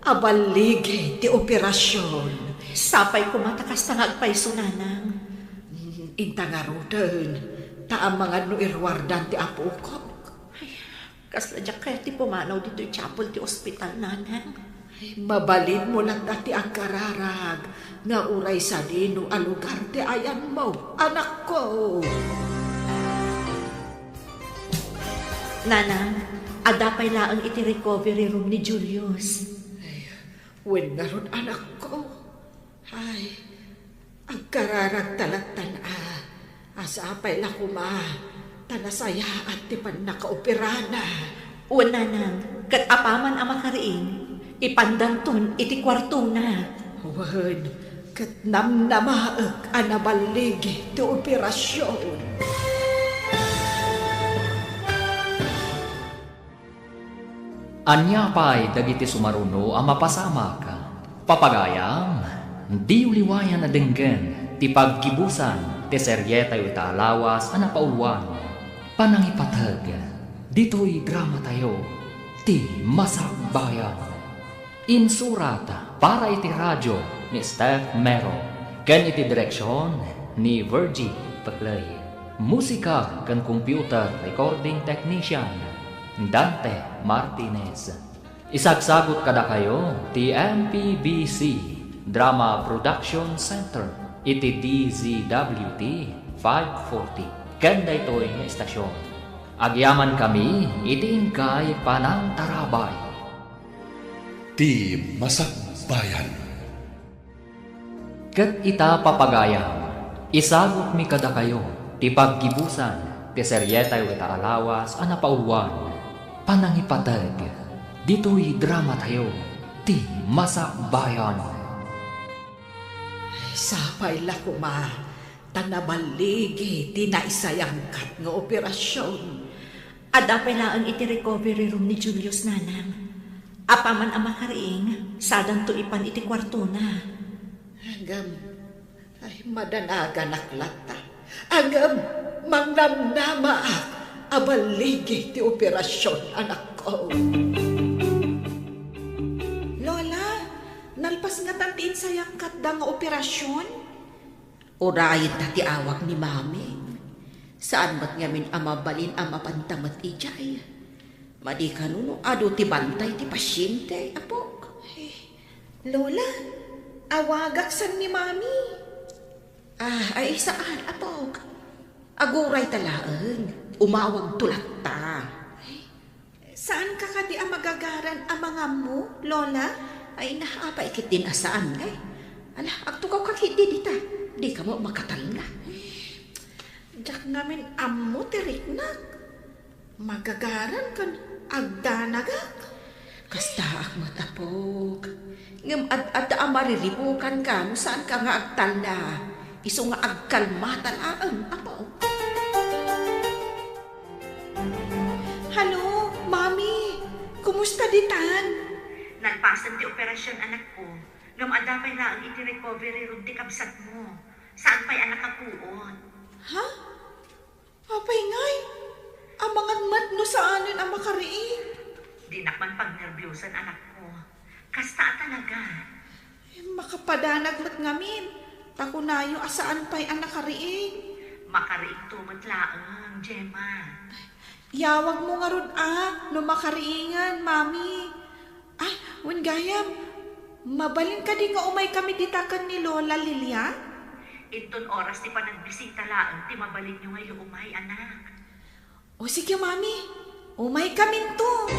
a balligi ti operasion. Sapay koma ta kasta nga agpayso, nanang. Inta ngaruden, ta amangan no iruardan ti apokok. Ay, kasla diak kayat ti pumanaw ditoy chapel ti ospital, nanang. Ay, mabalinmo latta ti agkararag nga uray sadino a lugar ti ayanmo, anakko. Nanang, Adda pay laeng iti recovery room ni Julius. Ay, wen ngarud, anakko. Ay, agkararagta lattan a, a sapay la koma ta nasayaat ti pannakaoperana. Wen, nanang, ket apaman a makariing, ipandanton iti kuartona. Wen, ket namnamaek a naballigi ti operasion. Ania pay dagiti sumaruno a mapasamak? Papagayam, diyo liwayan a denggen ti paggibusan ti serietayo ita a lawas a napauluan, Panangipateg, ditoy dramatayo, Ti Masakbayan. Insurat para iti radio ni Steph Mero ken iti direksion ni Virgie Peclay. Musika ken computer recording technician, Dante Martinez. Isagsagut kadakayo ti M P B C Drama Production Center iti D Z W T five forty ken daytoy nga istasyon. Agyamankami iti inkay panangtarabay. Ti Masakbayan. Ket ita, papagayam, isagutmi kadakayo ti paggibusan ti serietayo ita a lawas a napauluan, Panangipateg, ditoy dramatayo, Ti Masakbayan. Sapay la koma ta naballigi ti naisayangkat nga operasion. Adda pay laeng iti recovery room ni Julius, nanang. Apaman a makariing, sadanto ipan iti kuartona. Ngem, ay, madanaganak latta. Ngem, mangnamnamaak a balligi ti operasion, anakko. Lola, nalpas ngatan ti insayangkatda nga operasion? Urayenta ti awag ni Mami. Saan met ngamin a mabalin a mapanta met idiay. Madi kano no adu ti bantay ti pasiente, apok. Eh, Lola, awagak san ni Mami. Ah, ay, saan, apok. Agurayta laeng. Umawagto latta. Saanka kadi a magagaran a mangammo, Lola? Ay, na, apay ketdin a saan, ay. Ala, agtugawka ketdi dita. Dika met makatalna. Diak ngamin ammo ti riknak. Magagaran ken agdanagak. Kastaak met, apok. Ngem ad-adda a mariribukanka no saanka nga agtalna. Isu nga agkalmata laeng, apok. Hello, Mami! Kumusta ditan? Nalpasen ti operasion, anakko. Ngem adda pay laeng iti recovery room ti kabsatmo. Saan pay a nakapuot. Ha? Apay ngay? Amangan met no saanen a makariing? Dinak man pagnerbiosan, anakko. Kasta a talaga. Makapadanag met ngamin, ta kunayo a saan pay a nakariing. Makariingto met laeng, Gemma. Yawagmo ngarud a, no makariingen, Mami. Ay, wen gayam, mabalin kadi nga umaykami dita ken ni Lola Lilia? Inton oras ti panagbisita laeng ti mabalinyo nga iumay, anak. O sige, Mami. Umaykaminto.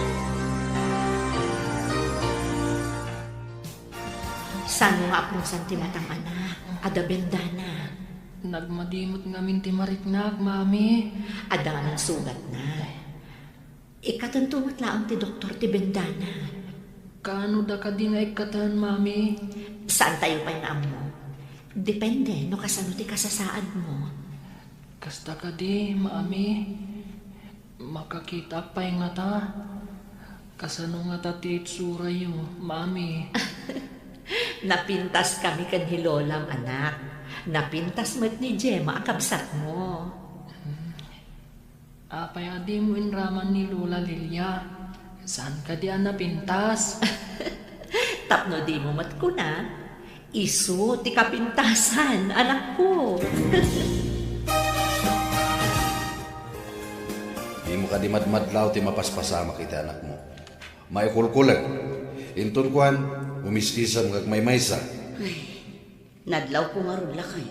Saan nga apnusan ti matam, anak? Adda bendana. Nagmadi met ngamin ti mariknak, Mami. Adda ngamin sugatna. Ikkatento met laeng ti doktor ti bendana. Kaano da kadi nga ikkaten, Mami? Saantayo pay nga ammo. Depende no kasano ti kasasaadmo. Kasta kadi, Mami. Makakitaak pay ngata? Kasano ngata ti itsurayo, Mami? Napintaskami ken ni Lolam, anak. Napintas met ni Gemma a kabsatmo. Apay a dimo inraman ni Lola Lilia? Saan kadi a napintas? Tapno dimo met kuna, isu ti kapintasan, anakko. Dimo kadi madmadlaw ti mapaspasamak iti anakmo. Maikulkulek. Inton kuan, umis-isem nga agmaymaysa. Ay, nadlawko ngarud, lakay.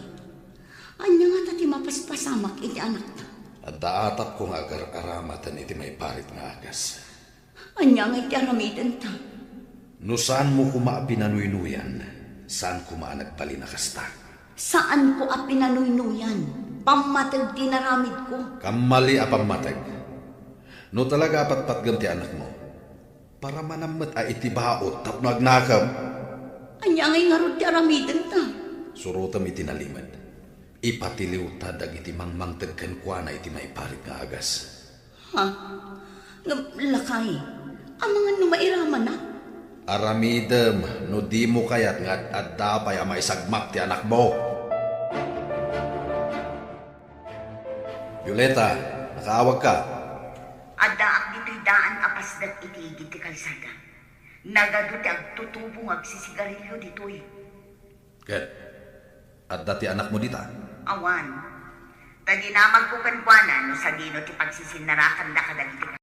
Ania ngata ti mapaspasamak iti anakta? Adda atapko nga agar-aramaten iti maiparit nga agas. Ania ngay ti aramidenta? No saanmo koma a pinanuynuyan, saan koma a nagbalin a kasta. Saanko a pinanuynuyan. Pammateg ti inaramidko. Kammali a pammateg. No talaga a patpatgem ti anakmo, paramanam met a iti baut tapno agnakem. Ania ngay ngarud ti aramidenta? Surotem iti nalimed. Ipatiliwta dagiti mangmangted kenkuana iti maiparit nga agas. Ha? Ngem, lakay, amangan no mairamana? Aramidem no dimo kayat nga ad-adda pay a maisagmak ti anakmo. Violeta, nakaawagka. Addaak ditoy daan a pasdak iti igid ti kalsada. Nagadu ti agtutubo nga agsisigarilio ditoy. Ket adda ti anakmo dita? Awan. Ta dinamagko kenkuana no sadino ti pagsisinnarakanda kadagiti